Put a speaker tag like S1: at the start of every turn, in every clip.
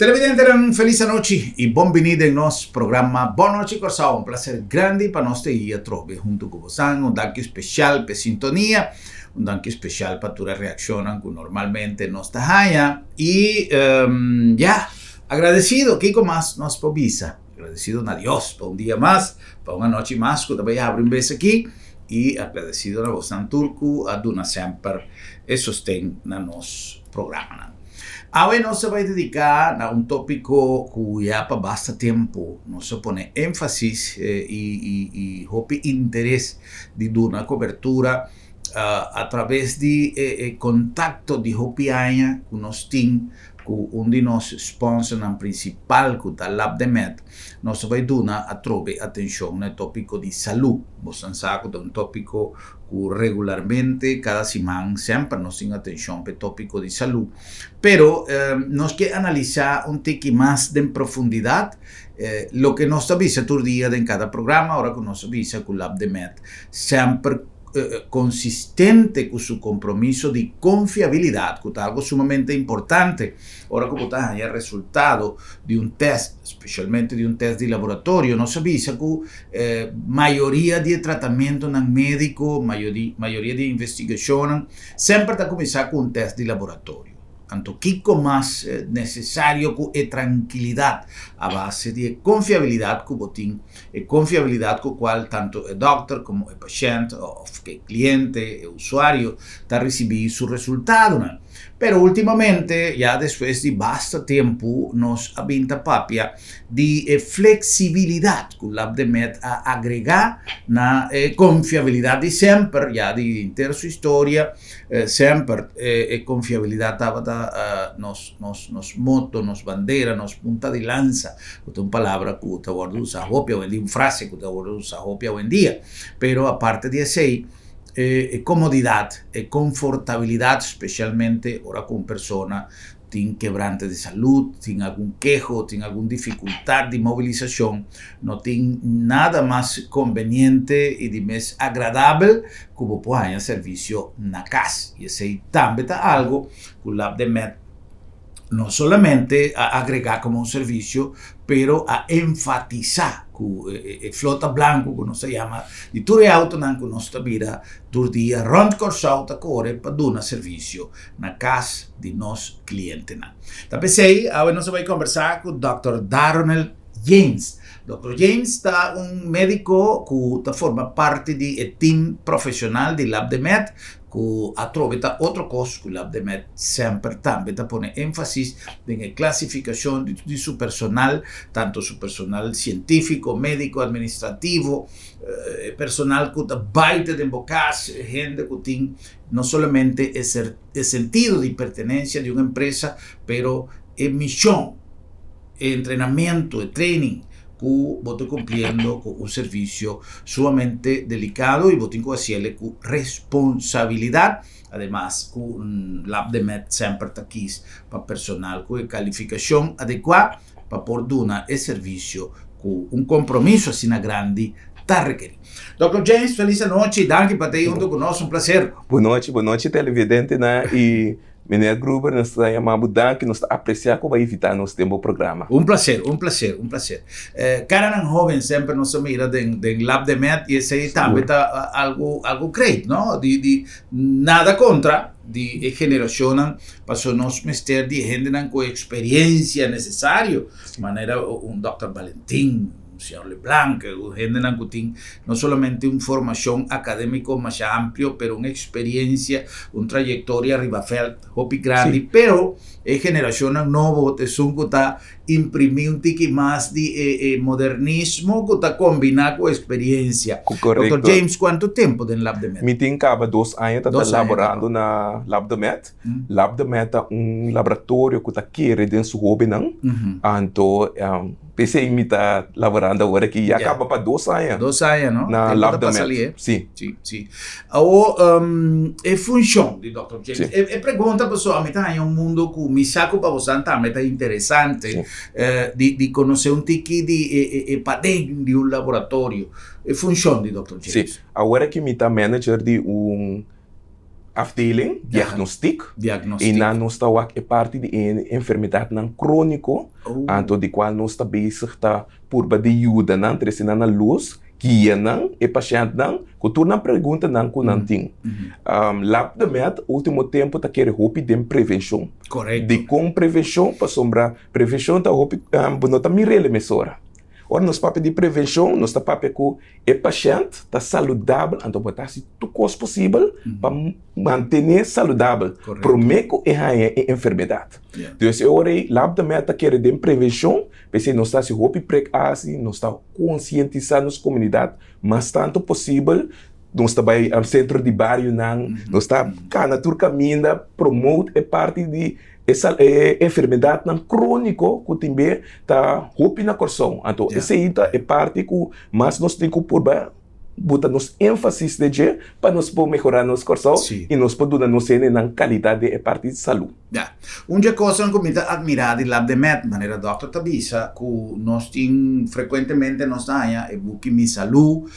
S1: Televidentenan felis anochi y bon bini den nos programa Bon Nochi Kòrsou. Un placer grandi pa nos ta i atrobe hunto ku bosan. Un danki special p'e sintonia, un danki special pa tur e reaccionnan ku normalmente nos ta haña y ya, agradecido, kiko mas nos por bisa? Agradecido na Dios pa un dia mas, pa un anochi mas ku ta bai habri un bes aki y agradecido na bosnan tur ku a duna semper e sosten na nos programanan. Awe nos ta bai dediká na un tópiko ku ya pa basta tempu nos a pone énfasis i hopi interes di duna kobertura a traves di e kontakto di hopi aña ku nos tin ku un di nos spònsernan prinsipal ku ta Labdemed. Nos ta bai duna atrobe atenshon na e tópiko di salú. Boso sa ku ta un tópiko ku regularmente kada siman semper nos tin atenshon pa e tópiko di salú. Pero nos ke analisá un tiki mas den profundidat loke nos ta bisa tur dia den kada programa ora ku nos ta bisa ku Labdemed semper konsistente ku su kompromiso di konfiabilidat ku ta algu sumamente importante ora ku bo ta haña resultado di un tèst, spesialmente di un tèst di laboratorio. Nos a bisa ku Mayoria di e tratamentonan médiko, mayoria di e investigashonnan semper ta kuminsá ku un tèst di laboratorio. Anto kiko mas nesesario ku e trankilidat a base di e konfiabilidat ku bo tin, e konfiabilidat ku kual tantu e dòkter komo e pashènt òf e kliente, e usuario, ta risibí su resultadonan. Pero últimamente, ya despues di basta tempu, nos a bin ta papia di e flexibilidad cu Labdemed a agrega na e confiabilidad di semper, ya di henter su historia, semper e confiabilidad tabata nos nos nos moto, nos bandera, nos punta di lansa, cu ta un palabra cu ta wordo usa hopi awendia, un frase cu ta wordo usa hopi awendia, pero aparte di esey e comodidad, e confortabilidad, specialmente ora cu un persona tin kebrante di salud, tin algun keho, tin algun dificultad di mobilisacion, no tin nada mas conveniente y di mes agradabel cu bo por haña servicio na cas. Y esey tambe ta algo cu Labdemed no solamente a agrega como un servicio, pero a enfatisa cu e flota blanco cu nos ta yama di tur e autonan cu nos ta bira tur dia rond Corsou ta core pa duna servicio na cas di nos clientenan. Ta p'esey awe nos a bay combersa cu Dòkter Daronel James. Dòkter James ta un medico cu ta forma parti di e team profesional di Labdemed Ku atrobe ta otro kos ku Labdemed semper tambe ta pone énfasis den e klasifikashon di su personal, tantu su personal sientífiko, médiko, administrativo, e personal ku ta bai te den bo kas, hende ku tin no solamente e e sentido di pertenensia di un empresa, pero e mishon, e entrenamentu, e training ku bo ta kumpliendo ku un servisio sumamente delikado i bo tin ku hasiel ku responsabilidat. Ademas ku Labdemed semper ta kis pa personal ku e kalifikashon adekuá pa por duna e servisio ku un kompromiso asina grandi ta rekerí. Dòkter James, felis anochi, danki pa ta ei huntu ku nos, un plaser.
S2: Bon nochi, bon nochi televidentenan i Meneer Gruber, nos ta yama bo danki, nos ta aprecia cu bo a invita nos den bo programa.
S1: Un placer, un placer, un placer. Caranan hoben semper nos a mira den den Labdemed y esey tambe ta algo algo great, no? Di di nada contra di e generacionnan, paso nos mester di e hendenan cu e experiencia necesario, manera un Dòkter Valentin, un señor Leblanc, hendenan cu tin no solamente un formacion academico masha amplio, pero un experiencia, un trayectoria riba veld hopi grandi, pero e generacionnan nobo ta esun cu ta imprimi un tiki mas di e modernismo cu ta combina cu experiencia. Doctor James, cuanto tempo den Labdemed?
S2: Mi tin caba dos aña ta laborando na Labdemed. Labdemed ta un laboratorio ku ta kere den su hóbennan. Anto p'esei mi ta laborando awor aki. Ya kaba pa dos aña.
S1: Dos aña, no?
S2: Na Labdemed.
S1: Si. Si, si. Awor, e funshon di Dòkter James. E pregunta pasobra mi ta haña un mundo ku mi sa ku pa bosan tambe ta interesante di konosé un tiki di e paden di un laboratorio. E funshon di Dòkter James.
S2: Si. Awor aki mi ta manager di un. afdeling, diagnostiek.
S1: Diagnostiek.
S2: I nan nos ta wak e parti di e enfermedadnan króniko, anto di kual nos ta bezig ta purba di yuda nan, trese nan na lus, guia nan, e pashèntnan, ku tur nan preguntanan ku nan tin. Lab de Med último tempu ta kere hopi den prevenshon.
S1: Korekto.
S2: Dikon prevenshon? Pasobra prevenshon ta hopi, bo no ta mir'el mesora. Ora nos papia di prevenshon, nos ta papia ku e pashènt ta saludabel, anto bo ta hasi tur kos posibel pa mantené saludabel promé ku e haña e enfermedat. Dus e ora ei Lab de Med ta kere den prevenshon, p'esei nos ta hasi hopi prek hasi, nos ta konsientisá nos komunidat mas tantu posibel, nos ta bai sentro di barionan, nos ta kana tur kaminda promote e parti di E enfermedadnan crónico cu tin be ta hopi na Corsou. Anto esey ta e parti cu mas nos tin cu purba buta nos énfasis den dje pa nos por mehora nos Corsou y nos por duna nos hendenan calidad den e parti di salud.
S1: Ya. Un dje cosnan cu mi ta admira di Lab de Med, manera dokter ta bisa, cu nos tin frecuentemente nos ta haña e buki Mi Salud,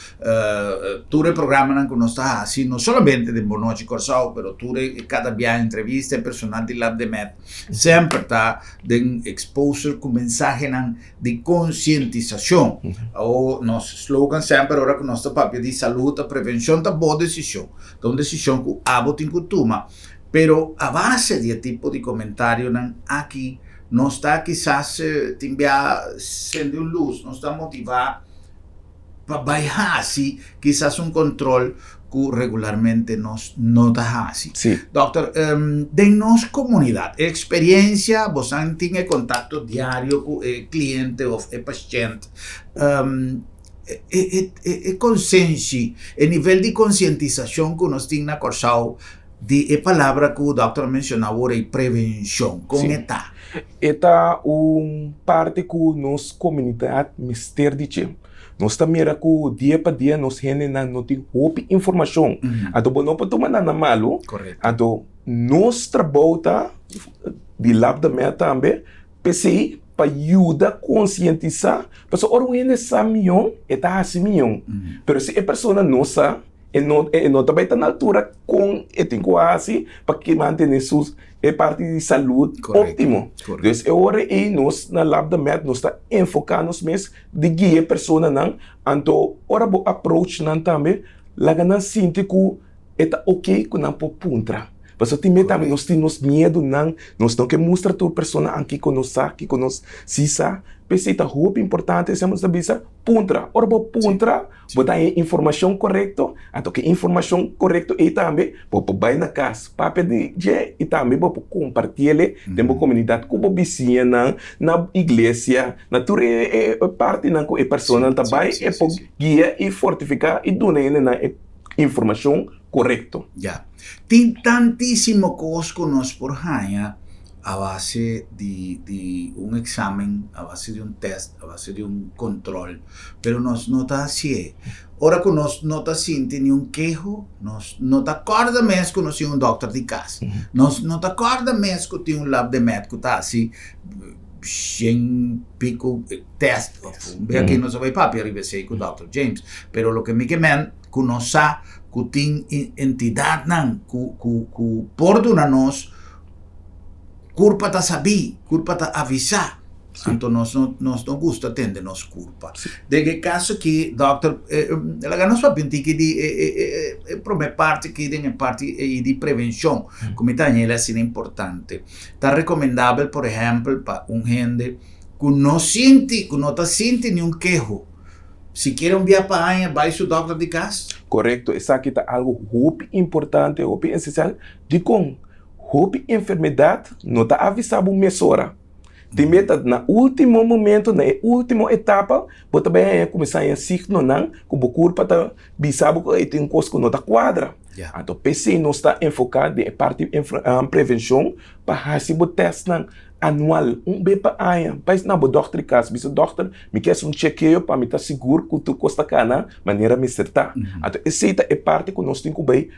S1: Tur e programanan ku nos ta hasi, no solamente den Bon Nochi Kòrsou, pero tur e kada bia entrevista e personal di Lab de Med semper ta den exposure ku mensahenan di konsientisashon. Awor nos slogan semper ora ku nos ta papia di salud ta prevenshon ta bo desishon, ta un desishon ku abo tin ku tuma. Pero a base di e tipo di komentarionan aki nos ta kisas tin bia sende un lus, nos ta motivá. pa bai hasi kisas un control cu regularmente nos no ta hasi.
S2: Sí.
S1: Dokter, den nos comunidad, e experiencia, bosan tin e contacto diario cu e cliente of e pashent, e e consenshi, e nivel di concientisacion cu nos tin na Corsou di e palabra cu dokter a menciona awor ei, prevencion, con e ta?
S2: E ta un parti ku nos komunidat mester di dje. Nos ta mira ku dia pa dia nos hendenan no tin hopi informashon. Anto bo no por tuma nan na malu. Anto nos trabou ta di Lab de Med tambe p'esei pa yuda konsientisá. Pasobra ora un hende sa mion e ta hasi mion. Pero si e persona no sa. E no e no ta bai ta na altura kon e tin ku hasi pa ke mantené su e parti di salud óptimo. Dus e ora ei nos na Lab de Med nos ta enfoká nos mes di guia e personanan, anto ora bo approach nan tambe laga nan sinti ku e ta oke ku nan por puntra. Pasobra tin mei tambe nos tin nos miedunan, nos no ke mustra tur persona an kiko nos sa, kiko nos si sa. P'esei ta hopi importante, semper nos ta bisa, puntra. Ora bo puntra, bo ta haña e informashon korekto, anto ku e informashon korekto ei tambe bo por bai na kas papia di dje i tambe bo por kompartiel den bo komunidat ku bo bisiñanan, na iglesia, na tur e partinan ku e personanan ta bai e por guia i fortifiká i duna hendenan e informashon korekto.
S1: Ya. Tin tantísimo kos ku nos por haña a base di di un examen, a base di un test, a base di un control, pero nos no ta hacié. Ora cu nos no ta sinti ni un keho, nos no ta corda mes cu nos tin un dokter di cas. Nos no ta corda mes cu tin un lab de med cu ta haci shen pico test. Un bia aki nos a bay papia riba esey cu dokter James, pero loke mi ke men cu nos sa cu tin entidadnan cu cu cu por duna nos Kurpa ta sabí, kurpa ta avisá. Anto nos no, nos no gusta tende nos kurpa. Den e kaso aki, dòkter, laga nos papia un tiki di e, e, e, e promé parti aki, den e parti ei di prevenshon, ku mi ta haña el asina importante. Ta rekomendabel, por ehèmpel, pa un hende ku no sinti, ku no ta sinti niun keho, sikiera un bia pa aña bai su dòkter di kas?
S2: Korekto, esaki ta algu hopi importante, hopi esensial. Dikon? Hopi enfermedat no ta avisá bo mesora. Tin bes ta na último momento, na e último etapa, bo ta bai haña kuminsá haña signonan ku bo kurpa ta bisa bo ku ei tin un kos ku no ta kuadra. Anto p'esei nos ta enfoká den e parti prevenshon pa hasi bo tèstnan anual, un bes pa aña. Bai na bo dòkter di kas, bisa dòkter mi ke hasi un chekeo pa mi ta sigur ku tur kos ta kana manera mester ta. Anto esei ta e parti ku nos tin ku bai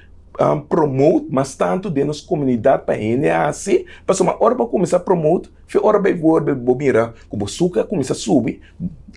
S2: promote mas tantu den nos komunidat pa hende hasi, pasobra ora bo kuminsá promote, fe ora bo wòrdu bo mira ku bo suka a kuminsá subi,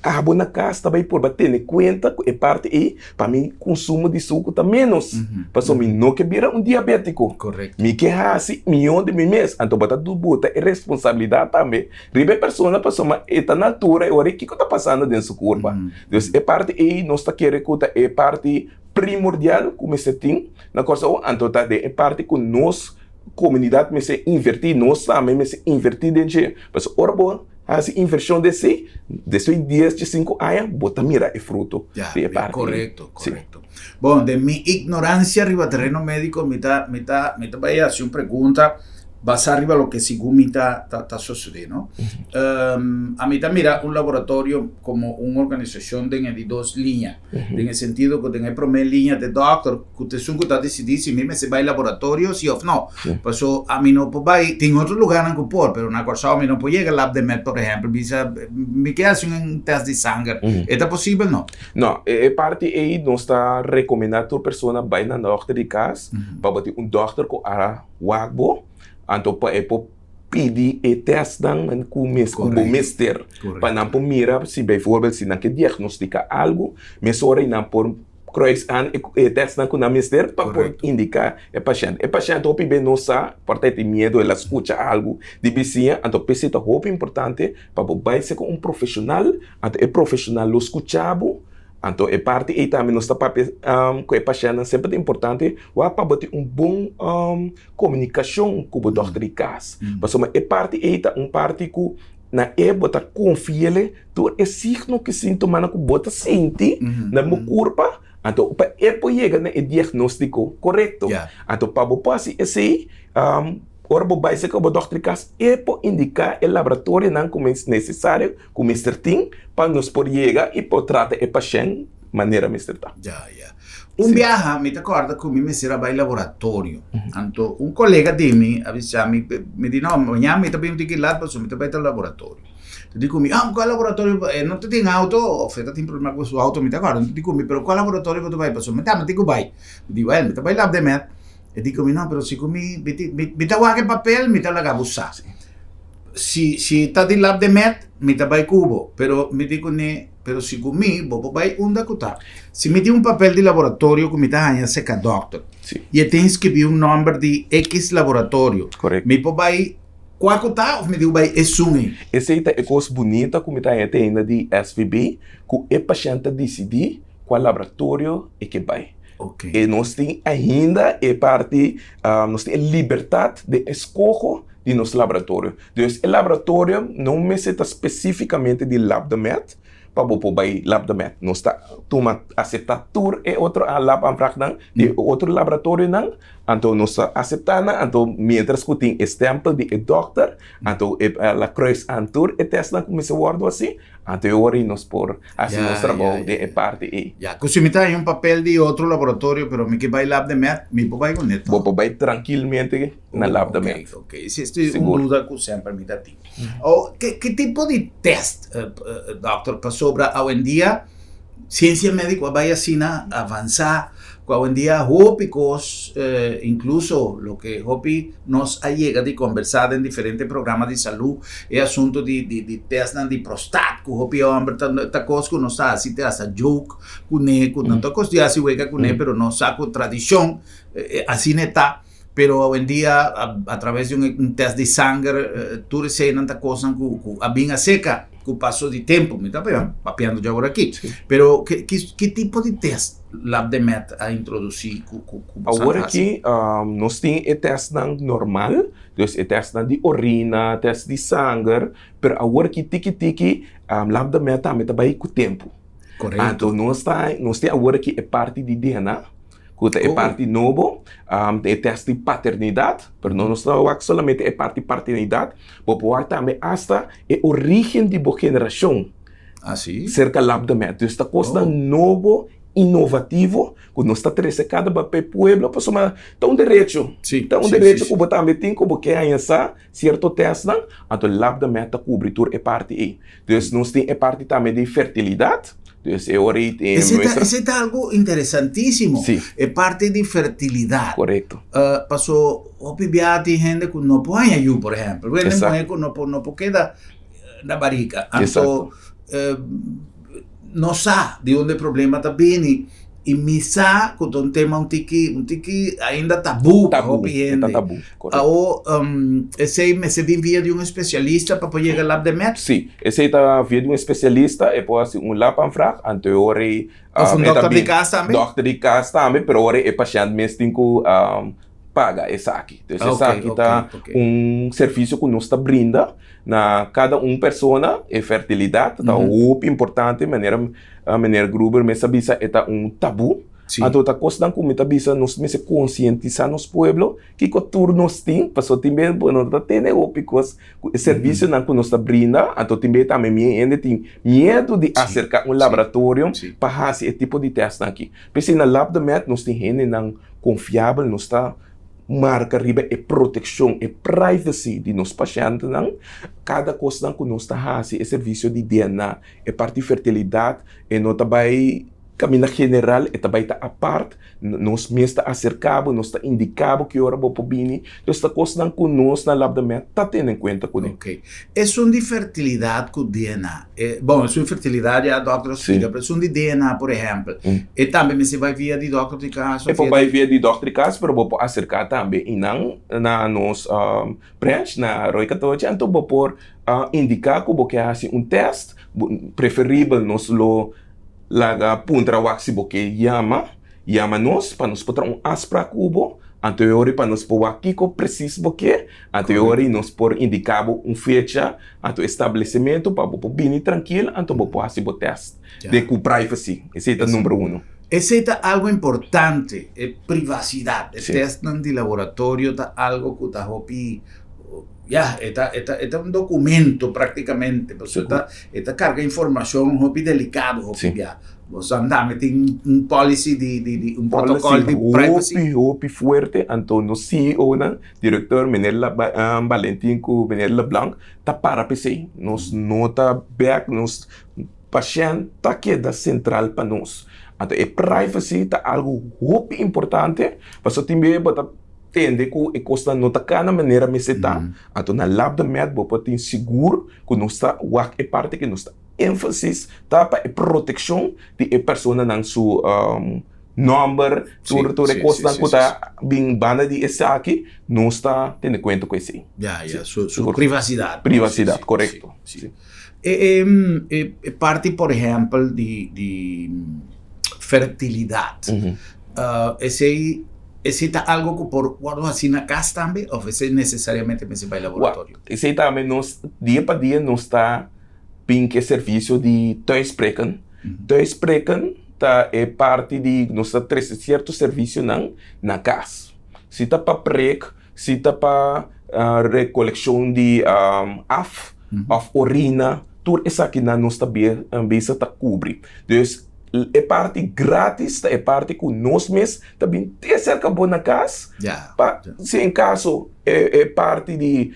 S2: Abo na kas ta bai purba tene kuenta ku e parti ei pa mi konsumo di suku ta ménos, pasobra mi no ke bira un diabétiko. Mi ke hasi mihó di mi mes. Anto bo ta buta e responsabilidat tambe riba e persona pasobra e ta na altura e ora kiko ta pasando den su kurpa. Dus e parti ei nos ta kere ku ta e parti primordial ku mester tin na Kòrsou, anto ta den e parti ku nos komunidat mester invertí, nos tambe mester invertí den dje. Pasobra ora bo Hasi invershon den esei, despues di dies dje sinku aña bo ta mira e fruto
S1: Ya,
S2: di e parti ei.
S1: korekto,
S2: Sí.
S1: korekto. Bon, den mi ignoransia riba tereno médiko mi ta, mi ta, mi ta bai hasi un pregunta basá riba loke segun mi ta, ta, ta sosodé, no? Ami ta mira un laboratorio komo un organisashon den e di dos liña, den e sentido ku den e promé liña ta e dòkter ku ta esun ku ta disidí si mi mester bai laboratorio si òf no. Paso ami no por bai, tin otro lugarnan ku por, pero na Kòrsou mi no por yega Labdemed por ehèmpel bisa mi ke hasi un tèst di sanger. E ta posibel no?
S2: No, e parti ei nos ta rekomendá tur persona bai na dòkter di kas pa bo tin un dòkter ku a wak bo, anto pa e por pidi e tèstnan ku bo mester pa nan por mira si bijvoorbeeld si nan ke diagnostiká algu mesora i nan por kruis aan e tèstnan ku nan mester pa por indiká e pashènt. E pashènt hopi be no sa, por ta e tin miedu, el a skucha algu di bisiña, anto p'esei ta hopi importante pa bo bai serka un profeshonal, anto e profeshonal lo skucha bo, anto e parti ei tambe nos ta papia ku e pashèntnan semper ta importante wak pa bo tin un bon komunikashon ku bo dòkter di kas. Pasobra e parti ei ta un parti ku na e bo ta konfi'el tur e signo ku sintomanan ku bo ta sinti na bo kurpa, anto pa e por yega na e diagnóstiko korekto. Anto pa bo por hasi esei, ora bo bai serka bo dòkter di kas e por indiká e laboratorionan ku nesesario ku mester tin pa nos por yega i por trata e pashènt manera mester ta.
S1: Un biaha mi ta kòrda ku mi mester a bai laboratorio. Anto un kolega di mi a bisa mi, mi di no, mañana mi ta bin un tiki lat pasobra mi ta bai ta laboratorio. Ta di ku mi, ah, kua laboratorio? E no ta tin auto òf e ta tin problema ku su auto, mi ta kòrda. Ta di ku mi, pero kua laboratorio bo ta bai? Pasobra mi tambe tin ku bai. Mi di, wèl, mi ta bai Labdemed. E di ku mi, no, pero si ku mi, mi ta wak e papel, mi ta laga bo sa. Si, si ta di Labdemed, mi ta bai ku bo. Pero mi di kuné. Pero si ku mi, bo por bai unda ku ta. Si mi tin un papel di laboratorio ku mi ta haña serka dòkter i e tin skibí un nòmber di X laboratorio, mi por bai kua ku ta òf mi dibu bai esun ei?
S2: Esei ta e kos bunita ku mi ta haña te ainda di SVB, ku e pashènt ta disidí kua laboratorio e ke bai. E nos tin ainda e parti, nos tin e libertat den eskoho di nos laboratorio. Dus e laboratorio no mester ta spesífikamente di Labdemed pa bo por bai Labdemed. Nos ta tuma aseptá tur e otro labaanvraagnan di e otro laboratorionan, anto nos ta aseptá nan, anto mientras ku tin e stèmpel di e dòkter, anto e la kruis aan tur e tèstnan ku mester wòrdu hasi, anto e ora ei nos por hasi nos trabou den e parti ei.
S1: Ya, ku si mi ta haña un papel di otro laboratorio pero mi ke bai Labdemed, mi por bai kuné tòg?
S2: Bo por bai trankilmente. na lab de
S1: met. Ok, ok. Si esta es un duda ku semper mi ta tin. Oh, ke, ke tipo di test, dokter, pasobra awendia siensia médiko a bai asina avansá ku awendia hopi kos, inkluso loke hopi nos a yega di kombersá den diferente programa di salú, e asuntu di di di testnan di prostat ku hopi hòmber ta ta kos ku nos ta hasi te hasta joke kuné, ku nan ta kos di hasi wega kuné, pero nos sa ku tradishon asina e ta. Pero awendia a traves di un test di sanger tur eseinan ta kosnan ku ku a bin aserka ku paso di tempu. Mi ta papiando dje awor aki. Pero ki ki tipo di test Labdemed a introdusí ku ku ku boso
S2: Awor aki nos tin e testnan normal, dus e testnan di orina, test di sanger, pero awor aki tiki tiki Labdemed tambe ta bai ku tempu. Anto nos ta nos tin awor aki e parti di DNA. Ku ta e parti nobo, e tèst di paternidat, pero no nos ta wak solamente e parti paternidat, bo por wak tambe asta e orígen di bo generashon serka Labdemed. Dus ta kosnan nobo, inovativo, ku nos ta trese kada ba pa e pueblo, pasobra ta un derecho, ta un derecho ku bo tambe tin ku bo ke haña sa sierto tèstnan, anto Labdemed ta kubri tur e parti ei. Dus nos tin e parti tambe di fertilidat. Dus e ora ei tin
S1: Esei ta, esei ta algo interesantísimo.
S2: Sí.
S1: E parti di fertilidat.
S2: Korekto.
S1: Paso hopi bia tin hende ku no por haña yu, por ehèmpel. Hende
S2: Exacto.
S1: muhé ku no por, no por keda na barika.
S2: Exacto.
S1: Anto No sa di unda e problema ta bini i mi sa ku ta un tema un tiki un tiki ainda tabú pa hopi hende. Awo esei mester bin via di un espesialista pa por yega lab de med?
S2: Sí, esei ta via di un espesialista, e por hasi un labaanvraag, anto e ora ei
S1: Of un dòkter di kas tambe?
S2: Dòkter di kas tambe, pero ora e pashènt mes tin ku paga esaki. Dus esaki ta un servisio ku nos ta brinda na kada un persona. E fertilidat ta hopi importante, manera meneer Gruber mes a bisa e ta un tabú. Anto ta kosnan ku mi ta bisa nos mester konsientisá nos pueblo kiko tur nos tin, pasobra tin bes bo no ta tene hopi kos ku e servisionan ku nos ta brinda, anto tin bes tambe mi hende tin miedu di aserká un laboratorio pa hasi e tipo di tèstnan aki. P'esei na Labdemed nos tin hendenan konfiabel, nos ta marka riba e protekshon, e privacy di nos pashentenan. Kada kosnan ku nos ta hasi, e servisio di DNA, e parti fertilidat, e no ta bai kaminda general, e ta bai ta apart. Nos mes ta aserká bo, nos ta indiká bo ki ora bo por bini. Dus ta kosnan ku nos na Labdemed ta tene en kuenta kuné.
S1: Oké. Esun di fertilidat ku DNA. E, bon, esun fertilidat ya dòkter a splika, pero esun di DNA, por ehèmpel, e tambe mester bai via di dòkter di kas
S2: E por bai via di dòkter di kas, pero bo por aserká tambe einan na nos branch na Rooi Katochi, anto bo por indiká ku bo ke hasi un tèst, preferibel nos lo laga puntra wak si bo ke yama. Yama nos pa nos por traha un afsprak ku bo, anto e ora pa nos por wak kiko presis bo ke, anto e ora nos por indiká bo un fecha anto establesementu pa bo por bini trankil anto bo por hasi bo tèst den ku privacy. Esei ta number uno.
S1: Esei ta algo importante, e privasidat. E tèstnan di laboratorio ta algo ku ta hopi, ya, e ta e ta e ta un dokumento praktikamente, pasobra e ta karga informashon hopi delikado hopi bia. Bo sa tambe tin un policy di di di un protocol di privacy.
S2: Hopi hopi fuerte anto nos CEO nan director meneer Valentin ku meneer Leblanc ta para p'esei nos no ta bek nos pashent ta keda sentral pa nos anto e privacy ta algo hopi importante pasobra tin bia bo ta tende ku e kosnan no ta kana manera mester ta anto na lab de med bo por tin sigur ku nos ta wak e parti ku nos ta Énfasis ta pa e protekshon di e personanan su nòmber, tur tur e kosnan ku ta bin banda di esaki, nos ta tene kuenta ku esei.
S1: Ya, ya, su su privasidat.
S2: Privasidat, korekto.
S1: Si. E e parti por ehèmpel di di fertilidat, esei esei ta algo ku por wòrdu hasi na kas tambe òf esei nesesariamente mester bai laboratorio?
S2: Esei tambe nos dia pa dia nos ta bin ku e servisio di thuisprikken. Thuisprikken ta e parti di nos ta trese sierto servisionan na kas. Si ta pa prik, si ta pa rekolekshon di af òf orina, tur esakinan nos ta bisa ta kubri. Dus e parti gratis ta e parti ku nos mes ta bin te serka bo na kas pa si en kaso e parti di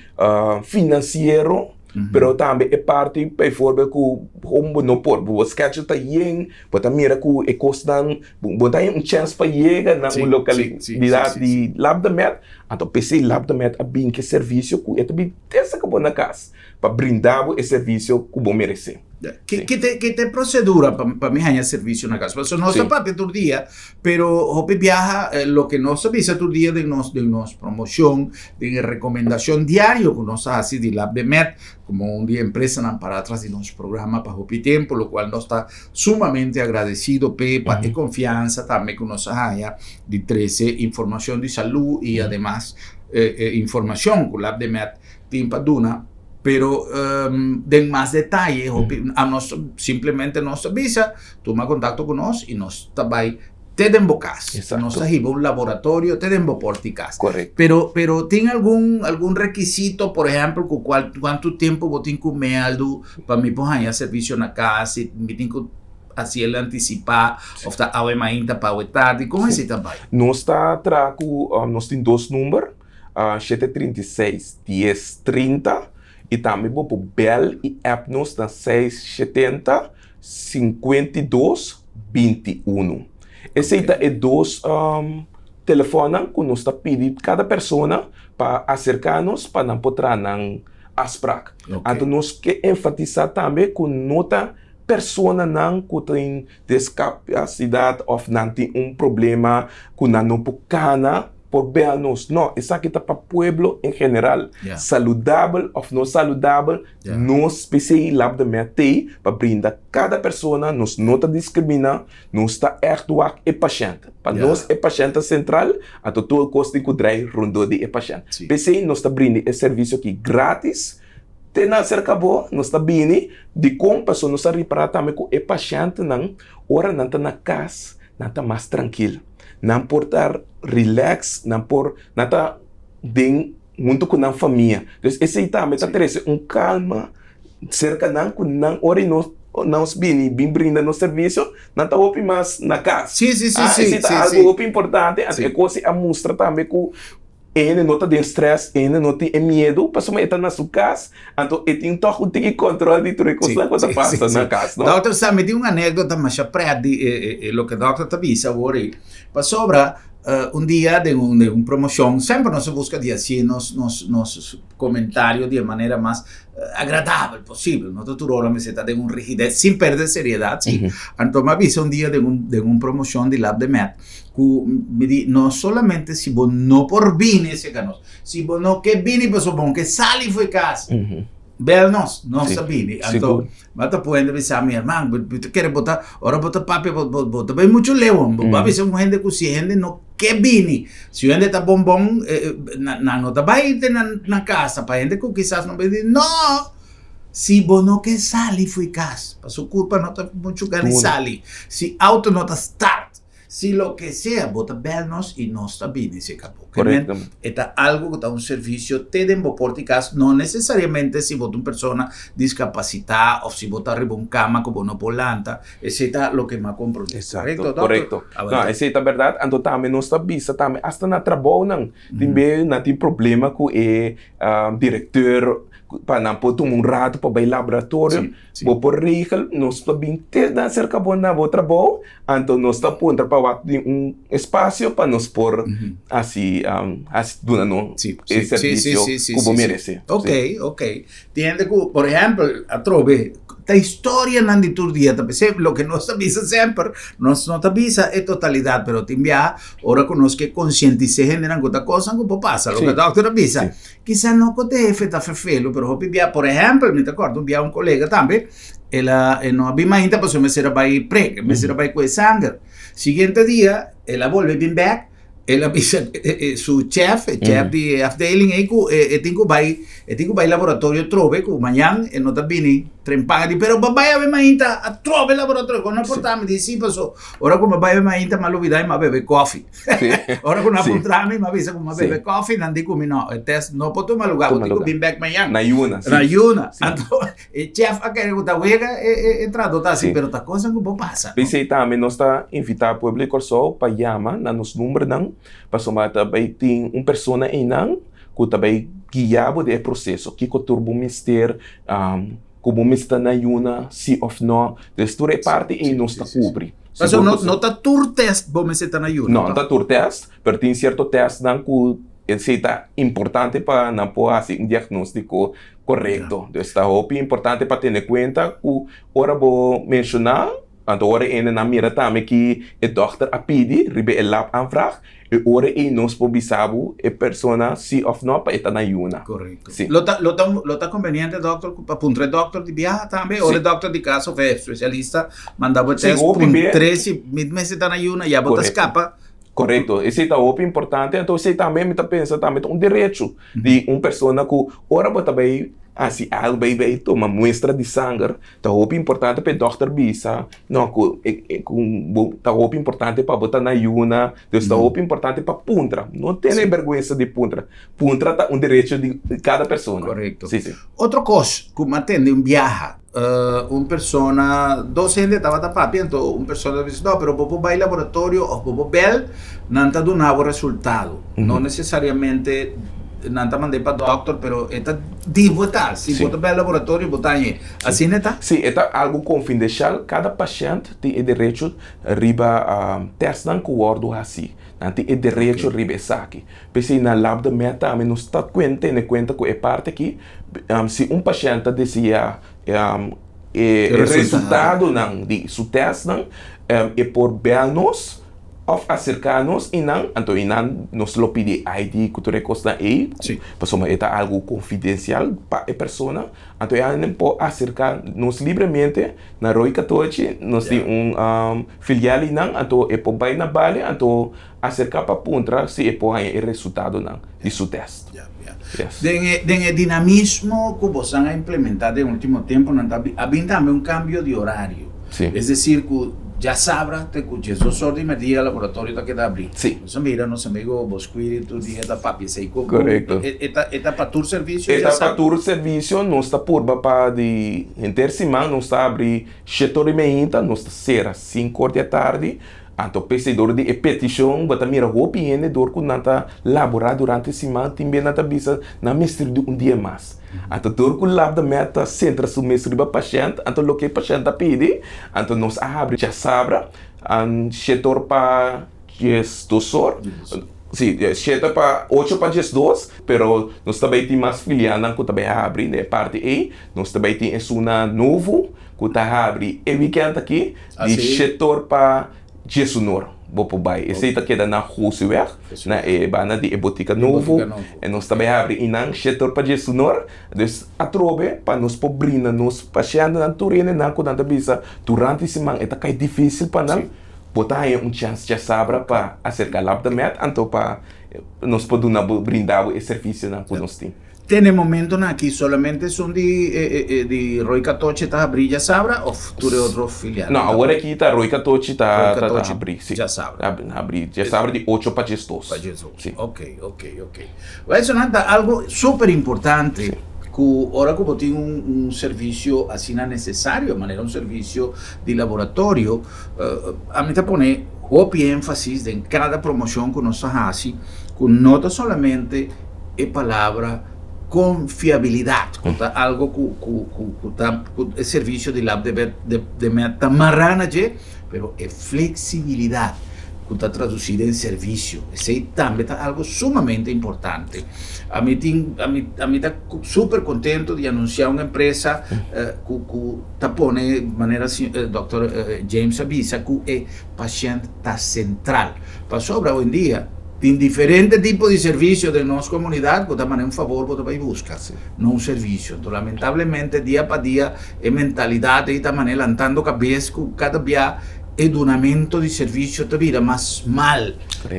S2: finansiero. Pero tambe e parti bijvoorbeeld ku hom bo no por, bo schedule ta yen, bo ta mira ku e kosnan, bo ta haña un chèns pa yega na un lokalidat di Labdemed, anto p'esei Labdemed a bin ku e servisio ku e ta bin te saka bo na kas pa brinda bo e servisio ku bo meresé.
S1: Ki ta e prosedura pa mi haña servisio na kas? Pasobra nos ta papia tur dia, pero hopi biaha loke nos ta bisa tur dia den nos den nos promocion, den e recomendacion diario ku nos ta hasi di Labdemed komo un di e empresanan para atras di nos programa pa hopi tempu, lokual nos ta sumamente agradesido p'e pa e konfiansa tambe ku nos a haña di trese informacion di salú i ademas e informacion ku Labdemed tin pa duna. Pero den mas detaye hopi a nos simplemente nos ta bisa tuma contacto cu nos y nos ta bay te den bo cas.
S2: Exacto.
S1: Nos ta hiba un laboratorio te den bo porta di cas.
S2: Correcto.
S1: Pero pero tin algun algun requisito por ehempel cu cual cuanto tempo bo tin cu meldu pa mi por haya servicio na cas si mi tin cu haci el anticipa of ta awe mainta pa awe tardi como esey ta bay?
S2: Nos ta traha cu nos tin dos number. 736 10 30 y tambe bo por bel y app nos na 670 52 21. Esey ta e dos telefonnan cu nos ta pidi cada persona pa acerca nos pa nan por traha nan. afspraak. Anto nos ke enfatisá tambe ku no ta personanan ku tin diskapasidat òf nan tin un problema ku nan no por kana por bèl nos. No, esaki ta pa pueblo en general. Saludabel òf no saludabel, nos p'esei Lab de Med t'ei pa brinda kada persona, nos no ta diskriminá, nos ta ègt wak e pashènt. Pa nos e pashènt ta sentral, anto tur kos tin ku drai rondó di e pashènt. P'esei nos ta brinda e servisio aki grátis. Te nan serka bo, nos ta bini. Dikon? Pasobra nos a ripará tambe ku e pashentenan, ora nan ta na kas, nan ta mas trankil. Nan por ta rilèks, nan por, nan ta den huntu ku nan famia. Dus esei tambe ta trese un kalma serka nan ku nan ora i nos nos bini bin brinda nos servisio, nan ta hopi mas na kas. Esei ta algu hopi importante. Anto e kos ei a mustra tambe ku E hende no ta den stress, e hende no tin e miedu, pasobra e ta na su kas, anto e tin tòg un tiki kòntròl di tur e kosnan ku ta pasa na kas, no?
S1: Dòkter sa, mi tin un anekdota masha prèt di e loke dòkter ta bisa awor ei. Pasobra un dia den un den un promoshon, semper nos a buska di hasi nos nos nos komentario di e manera mas agradabel posibel, no ta tur ora mester ta den un rigides, sin pèrdè seriedat, si. Anto mi a bisa un dia den un den un promoshon di Lab de Med, Ku mi di, no solamente si bo no por bini serka nos, si bo no ke bini pasobra bo no ke sali for e kas, bel nos, nos ta bini. Anto mi a ta pone bisa mi herman, bo ta kere bo ta, ora bo ta papia bo bo ta bai muchu leu, bo a bisa un hende ku si e hende no ke bini, si un hende ta bon bon nan no ta bai te nan kasa pa hende ku kisas no bini, no! Si bo no ke sali for e kas, pasobra kurpa no ta muchu gana di sali, si auto no ta start. Si loke sea, bo ta bel nos i nos ta bini serka bo. Ke men, e ta algu ku ta un servisio te den bo porta di kas, no nesesariamente si bo ta un persona diskapasitá òf si bo ta riba un kama ku bo no por lanta, esei ta loke mi a komprondé.
S2: Korekto, dòkter? Korekto. No, esei ta bèrdat. Anto tambe nos ta bisa tambe asta na trabounan tin be nan tin problema ku e direkteur pa nan por tuma un ratu pa bai laboratorio. Bo por regel, nos ta bin te nan serka bo na bo trabou, anto nos ta puntra pa wak tin un espasio pa nos por hasi hasi duna no e servisio ku bo merese.
S1: Ok, ok. Tin hende ku, por ehèmpel, atrobe ta historianan di tur dia ta p'esei loke nos ta bisa semper, nos no ta bisa e totalidat, pero tin biaha ora ku nos ke konsientis'é hendenan ku ta kosnan ku por pasa, loke dòkter a bisa. Kisa no ku te hefe ta ferfelu, pero hopi bia, por ehèmpel, mi ta kòrda un bia un kolega tambe, el a, e no a bin mainta pasobra e mester a bai prek, e mester a bai ku e sanger. Siguiente dia, el a bolbe bin bèk, el a bisa su chèf, e chèf di e afdeling ei ku e tin ku bai, e tin ku bai laboratorio atrobe ku mañan e no ta bini trempan. E di, pero bo bai awe mainta atrobe laboratorio, kon no por ta? Mi di, si, paso ora ku mi bai awe mainta mi a lubida i mi a bebe kòfi. Ora ku nan a puntra mi, mi a bisa ku mi a bebe kòfi, nan di ku mi no, e tèst no por tuma lugá, bo tin ku bin bèk mañan.
S2: Na yuna,
S1: si. Na yuna. Anto e chèf a kere ku ta wega e trado ta asi, pero ta kosa ku por pasa.
S2: P'esei tambe nos ta invitá pueblo di Kòrsou pa yama na nos numbernan, pasobra ta bai tin un persona einan ku ta bai guia bo den e proseso, kiko tur bo mester, ku bo mester ta na yuna, si òf nò. Des tur e parti ei nos ta kubri.
S1: Pasobra no, no ta tur test bo mester ta na yuna.
S2: No, no ta tur test, pero tin sierto testnan ku esei ta importante pa nan por hasi un diagnóstiko korekto. Dus ta hopi importante pa tene kuenta ku ora bo menshoná, anto ora e hendenan mira tambe ki e dòkter a pidi riba e lab aanvraag, E ora ei nos por bisa bo e persona si of no pa e ta na yuna.
S1: Correcto. Si. Lo ta, lo ta, lo ta conveniente dokter cu pa puntra e dokter di biaha tambe ora e dokter di cas of e specialista manda bo e
S2: Si,
S1: test
S2: hopi be.
S1: puntr'e si mi mester ta na yuna ya bo ta
S2: Correcto.
S1: scapa.
S2: Correcto. Esei ta hopi importante. Anto esei tambe mi ta pensa tambe ta un derecho di un persona cu ora bo ta bay hasi algo bay bay tuma muestra di sanger Ta hopi importante pa e dòkter bisa, no, ku e ku bo ta hopi importante pa bo ta na yuna, dus ta hopi importante pa puntra. No tene bèrgwensa di puntra. Puntra ta un derecho di kada persona.
S1: Korekto.
S2: Si, si.
S1: Otro kos ku mi a tende un biaha, un persona, dos hende tabata papia, anto un persona ta bisa, no, pero bo por bai laboratorio òf bo por bèl, nan ta duna bo resultado. No nesesariamente. nan ta mand'é pa dòkter, pero e ta di bo ta. Si bo ta bai laboratorio bo ta hañ'é. Asina e ta?
S2: Sí, e ta algu konfidenshal. Kada pashènt tin e derecho riba tèstnan ku wòrdu hasí. Nan tin e derecho riba esaki. P'esei na Lab de Med tambe nos ta tene kuenta ku e parti aki. Si un pashènt ta deseá e resultadonan di su tèstnan, e por bèl nos òf aserká nos i nan, anto i nan nos lo pidi ID ku tur e kosnan ei, pasobra e ta algu konfidensial pa e persona, anto e nan por aserká nos libremente na Rooi Katochi, nos tin un filial einan, anto e por bai na bali, anto aserká pa puntra si e por haña e resultadonan di su tèst.
S1: Den e dinamismo ku bosan a implementá den último temponan ta a bin tambe un kambio di orario. Es desir ku djasabra te ku diesdos or di merdia laboratorio ta keda abrí. Nos a mira nos amigo Bosquiri tur dia ta papia esei.
S2: Korekto.
S1: E ta pa tur servisio
S2: E ta pa tur servisio. Nos ta purba pa di henter siman nos ta abrí shete or di meinta, nos ta sera sinku or di atardi. Anto p'esei dor di e petishon bo ta mira hopi hende dor ku nan ta laborá durante siman tin bia nan ta bisa nan mester di un dia mas. Anto dor ku Labdamed ta sentra su mes riba pashènt anto loke e pashènt ta pidi anto nos a habri djasabra shetor pa diesdosor si shete pa ocho pa diesdos pero nos ta bai tin mas filialnan ku ta bai habri den e parti ei nos ta bai tin esunnan nobo ku ta habri e wikènt aki Di shetor pa djesunor bo por bai. Esei ta keda na Gosiweg, na e banda di e botika nobo. E nos ta bai habri einan shetor pa djesunor. Dus atrobe pa nos por brinda nos pashentenan tur hendenan ku nan ta bisa durante siman e ta kai difisil pa nan, bo ta haña un chèns djasabra pa aserka Labdemed anto pa nos por duna bo brinda bo e servisionan ku nos tin.
S1: Te n'e momentonan aki solamente esun di di Rooi Katochi ta habrí djasabra of tur e otro filialnan
S2: No, awor aki ta Rooi Katochi ta ta habrí, si. Djasabra. Habrí djasabra di ocho pa diesdos.
S1: Pa diesdos. Si. Ok, ok, ok. Wel esonan ta algo super importante ku ora ku bo tin un un servisio asina nesesario manera un servisio di laboratorio ami ta pone hopi énfasis den kada promoshon ku nos ta hasi ku no ta solamente e palabra konfiabilidat ku ta algo ku ku ku ku ta ku e servisio di lab de de de met ta mará na dje, pero e fleksibilidat ku ta tradusí den servisio esei tambe ta algo sumamente importante. Ami tin ami ami ta super kontento di anunsiá un empresa ku ku ta pone manera dòkter James a bisa ku e pashènt ta sentral pasobra oyendia Tin diferente tipo di servisio den nos komunidat ku ta manda un fabor bo ta bai buska, no un servisio. Enton lamentablemente dia pa dia e mentalidat ei ta manera lantando kabes ku kada bia e dunamento di servisio ta bira mas mal.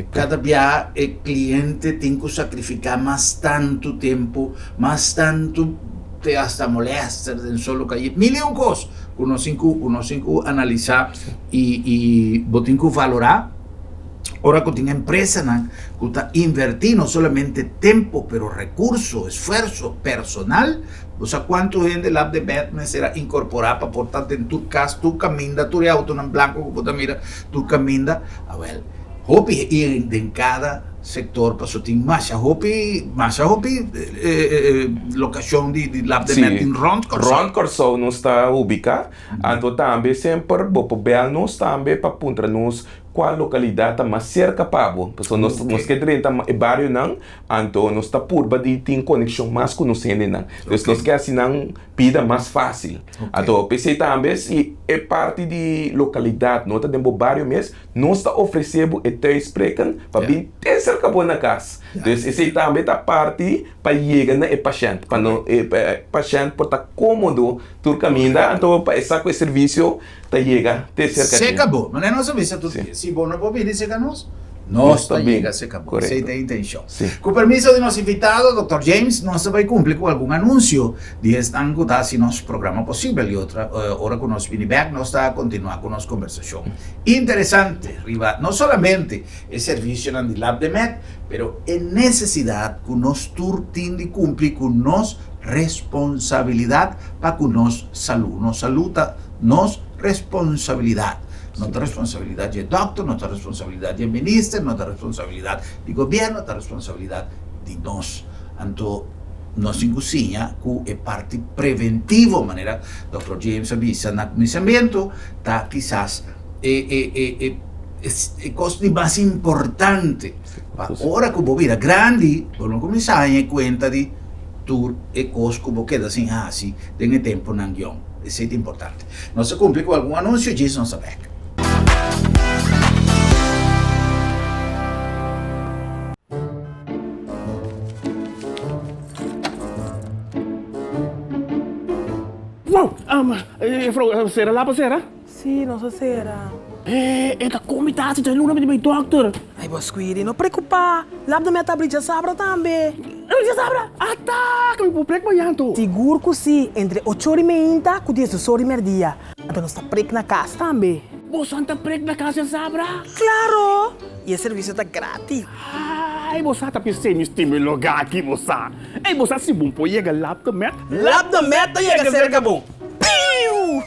S1: Kada bia e kliente tin ku sakrifiká mas tantu tempu, mas tantu te hasta molèster den solo kaye, mil i un kos ku nos tin ku ku nos tin ku analisá i i bo tin ku valorá. Ora ku tin empresanan ku ta invertí no solamente tempu pero rekurso, esfuerso personal, bo sa kuantu hende lap de bèt mester a inkorporá pa por ta den tur kas, tur kaminda, tur e outonan blanku ku bo ta mira tur kaminda? Awèl, hopi i den kada sektor pasobra tin masha hopi, masha hopi lokashon di lap de bèt tin rònt Kòrsou.
S2: Rònt Kòrsou nos ta ubiká, anto tambe semper bo por bèl nos tambe pa puntra nos Kua lokalidat ta mas serka pa bo? Pasobra nos nos ke drenta e barionan, anto nos ta purba di tin konekshon mas ku nos hendenan. Dus nos ke hasi nan bida mas fásil. Anto p'esei tambe si e parti di lokalidat no ta den bo bario mes, nos ta ofresé bo e thuisprikken pa bin te serka bo na kas. Dus esei tambe ta parti pa yega na e pashènt, pa no e pashènt por ta kómodo tur kaminda, anto pa e sa ku e servisio ta yega te serka
S1: dje. Seka bo. Manera nos a bisa tur dia, si bo no por bini seka nos, nos ta yega seka bo. Esei ta e intencion. Ku permiso di nos invitado, Dòkter James, nos ta bai kumpli ku algun anunsio di esnan ku ta hasi nos programa posibel. I otra ora ku nos bini bèk, nos ta kontinuá ku nos kombersashon interesante riba no solamente e servisionan di Lab de Med, pero e nesesidat ku nos tur tin di kumpli ku nos responsabilidat pa ku nos salú. Nos salú ta nos responsabilidat. No ta responsabilidat di e dòkter, no ta responsabilidat di e minister, no ta responsabilidat di gobièrnu, ta responsabilidat di nos. Anto nos tin ku siña ku e parti preventivo, manera Dòkter James a bisa na kuminsamentu, ta kisas e e e e e kos di mas importante. Pa ora ku bo bira grandi, bo no kuminsá haña e kuenta di tur e kos ku bo keda sin hasi den e tempunan yòn. Esei ta importante. Nos a kumpli ku algun anunsio, djis nos ta bèk.
S3: Wow! Juffrouw, sera lapa sera?
S4: Sí, nos a sera.
S3: E ta kon mi ta hasi djaluna mi ta bai dokter.
S4: Ay, bo Squiri, no preocupa. Lap de meta abri djasabra tambe.
S3: Abri djasabra? Ata! Ka mi por prek mañan to.
S4: Sigur cu si, entre ocho ora y meinta cu diesdos ora y merdia. Anto nos ta prek na cas tambe.
S3: Bosan ta prek na cas djasabra?
S4: Claro! Y e servicio ta gratis.
S3: Ay, bo sa ta p'esei mi stima e lugá aki, bo sa. Ey, bo sa si bon por yega Lap de Met?
S4: Lap de Met ta yega serka bo. Piu!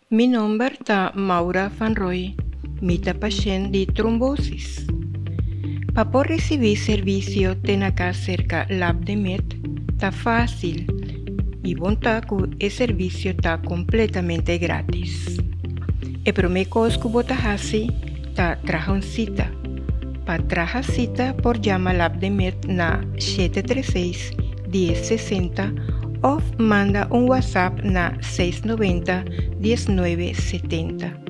S5: Mi nomber ta Maura van Rooij, mi ta pashent di trombosis. Pa por risibí servisio te na kas serka Lab de Med ta fásil i bon ta ku e servisio ta kompletamente grátis. E promé kos ku bo ta hasi ta traha un sita. Pa traha sita por yama Lab de Med na 736 1060 òf manda un WhatsApp na 690 1970.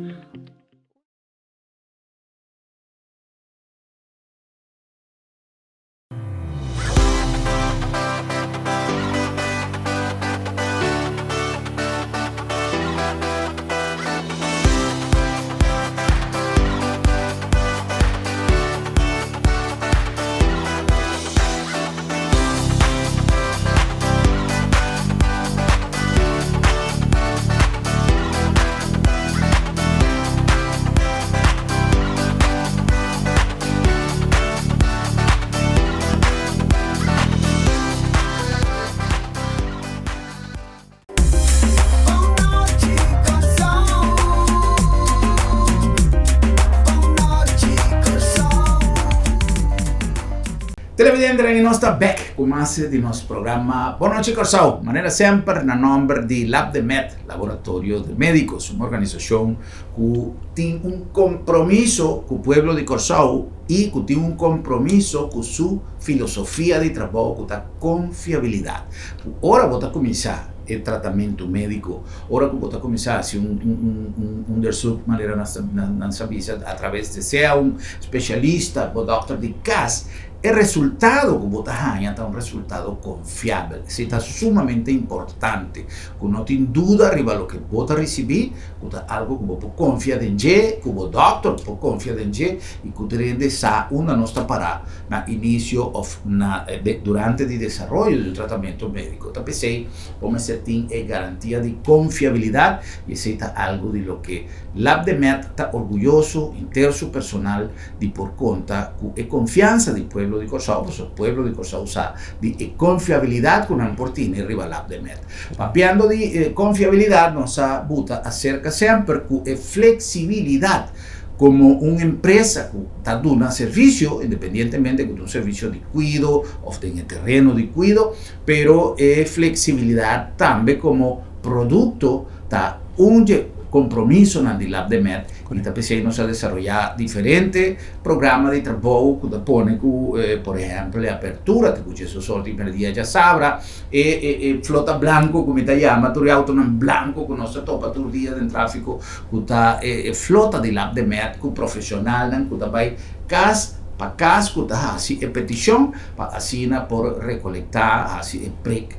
S1: Televidentenan y nos ta bek cu mas di nos programa Bon Nochi Corsou. Manera semper na nomber di Lab de Med, Laboratorio de Medicos, un organisacion cu tin un compromiso cu pueblo di Corsou y cu tin un compromiso cu su filosofia di trabou cu ta confiabilidad. Ku ora bo ta kuminsá e tratamentu médiko, ora ku bo ta kuminsá hasi un un onderzoek manera nan sa bisa atraves di sea un spesialista bo dòkter di kas, e resultado ku bo ta haña ta un resultado konfiabel. Esei ta sumamente importante, ku no tin duda riba loke bo ta risibí, ku ta algu ku bo por konfia den dje, ku bo dòkter por konfia den dje i ku ta rende sa unda nos ta pará na inicio of na durante di desaroyo di un tratamento medico. Ta p'esey bo mester tin e garantia di confiabilidad y esey ta algo di loke Labdemed ta orguyoso, henter su personal, di por conta cu e confiansa di pueblo di Corsou, pasobra pueblo di Corsou sa di e confiabilidad cu nan por tene riba Labdemed. Papiando di confiabilidad nos a buta acerca semper cu e flexibilidad. Komo un empresa ku ta duna servisio, independientemente ku ta un servisio di kuido òf den e tereno di kuido, pero e fleksibilidat tambe komo produkto ta un dje kompromisonan di Labdemed i ta p'esei nos a desaroyá diferente programa di trabou ku ta pone ku, por ehèmpel, e apertura te ku dje sort di merdia djasabra, E e e flota blanco cu mi ta yama, tur e autonan blanco cu nos ta topa tur dia den trafico, cu ta e e flota di Lab de Med cu profesionalnan cu ta bay cas pa cas cu ta haci e peticion pa asina por recolecta, haci e prik,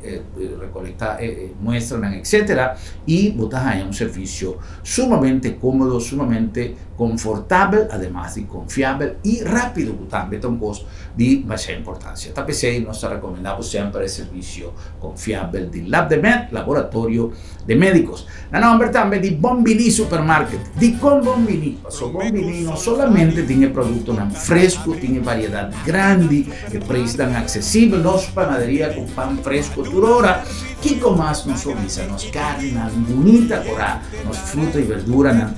S1: recolecta e e muestranan etcetera y bo ta haya un servicio sumamente comodo, sumamente confortabel, ademas di confiabel y rapido cu tambe ta un cos di masha importancia. Ta p'esei nos ta recomenda bo semper e servicio confiabel di Labdemed, Laboratorio de Medicos. Na nomber tambe di Bon Bini Supermarket. Dicon Bon Bini? Paso Bon Bini no solamente tin e productonan fresco, fresku, tin e variedat grandi, e preisnan aksesibel, nos panaderia ku pan fresku tur ora. Kiko mas nos por bisa? Nos karninan bunita korá, nos fruta i berduranan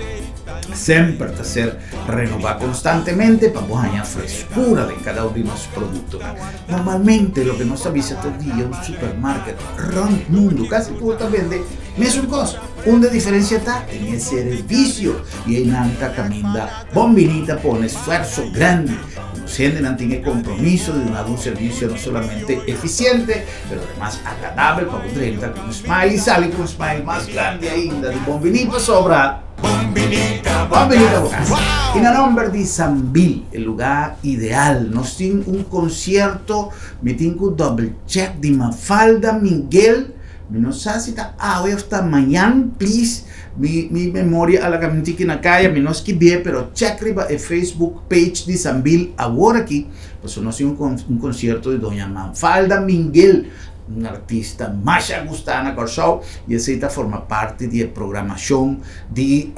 S1: semper ta ser renobá konstantemente pa bo haña freskura den kada un di nos produktonan. Normalmente loke nos ta bisa tur dia un supermarket rònt mundu kasi tur ta bende mesun kos. Unda diferensia ta? Den e servisio. I einan ta kaminda Bon Biní ta pone esfuerso grandi. Ku nos hendenan tin e kompromiso di duna bo un servisio no solamente efisiente, pero ademas agradabel pa bo drenta ku un smile i sali ku un smile mas grandi ainda di Bon Biní pasobra Bon Biní ta bo kas. I na nomber di Sambil, e lugá ideal, nos tin un konsierto, mi tin ku double check di Mafalda Miguel, mi no sa si ta awe of ta mañan, please mi mi memoria a laga mi tiki na kaya, mi no skibié, pero check riba e Facebook page di Sambil awor aki, pasobra nos tin un konsierto di Doña Mafalda Miguel, un artista masha gustá na Kòrsou i esei ta forma parti di e programashon di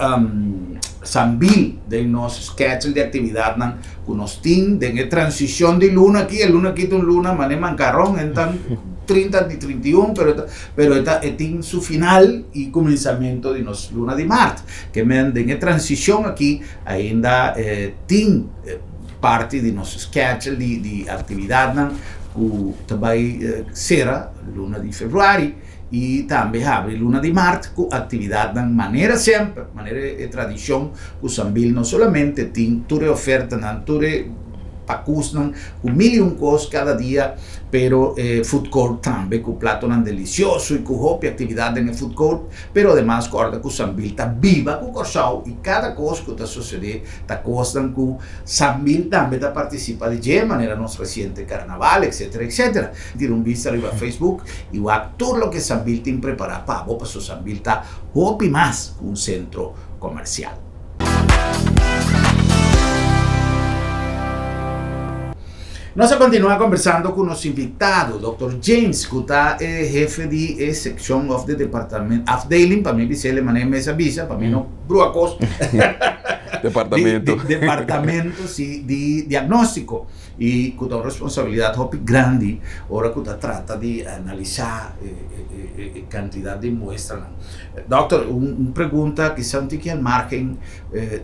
S1: Sambil den nos schedule di aktividatnan ku nos tin den e transishon di luna aki. E luna aki ta un luna manera mankaron, e ta 30 di 31 pero e pero e ta e tin su final i kuminsamentu di nos luna di mart. Ke men den e transishon aki ainda tin parti di nos schedule di di aktividatnan ku ta bai sera luna di februari i tambe habri luna di mart ku aktividatnan manera semper, manera e tradishon ku Sambil no solamente tin tur e ofertanan, tur e pakusnan ku mil i un kos kada dia, pero e food court tambe ku platonan delisioso i ku hopi aktividat den e food court, pero ademas kòrda ku Sambil ta biba ku Kòrsou i kada kos ku ta sosodé ta kosnan ku Sambil tambe ta partisipa di dje, manera nos resiente karnaval, etcetera, etcetera. Tira un bista riba Facebook i wak tur loke Sambil tin prepará pa bo, pasobra Sambil ta hopi mas ku un sentro komersial. Nos a kontinuá kombersando ku nos invitado, Dòkter James, ku ta e hefe di e sekshon òf di departamento, afdeling, pa mi bis'é e manera mes a bisa, pa mi no brua kos.
S2: Departamento.
S1: Di, departamento, si, di diagnóstiko. I ku ta un responsabilidat hopi grandi ora ku ta trata di analisá e, e, e kantidat di muestranan. Dòkter, un, un pregunta kisá un tiki al margen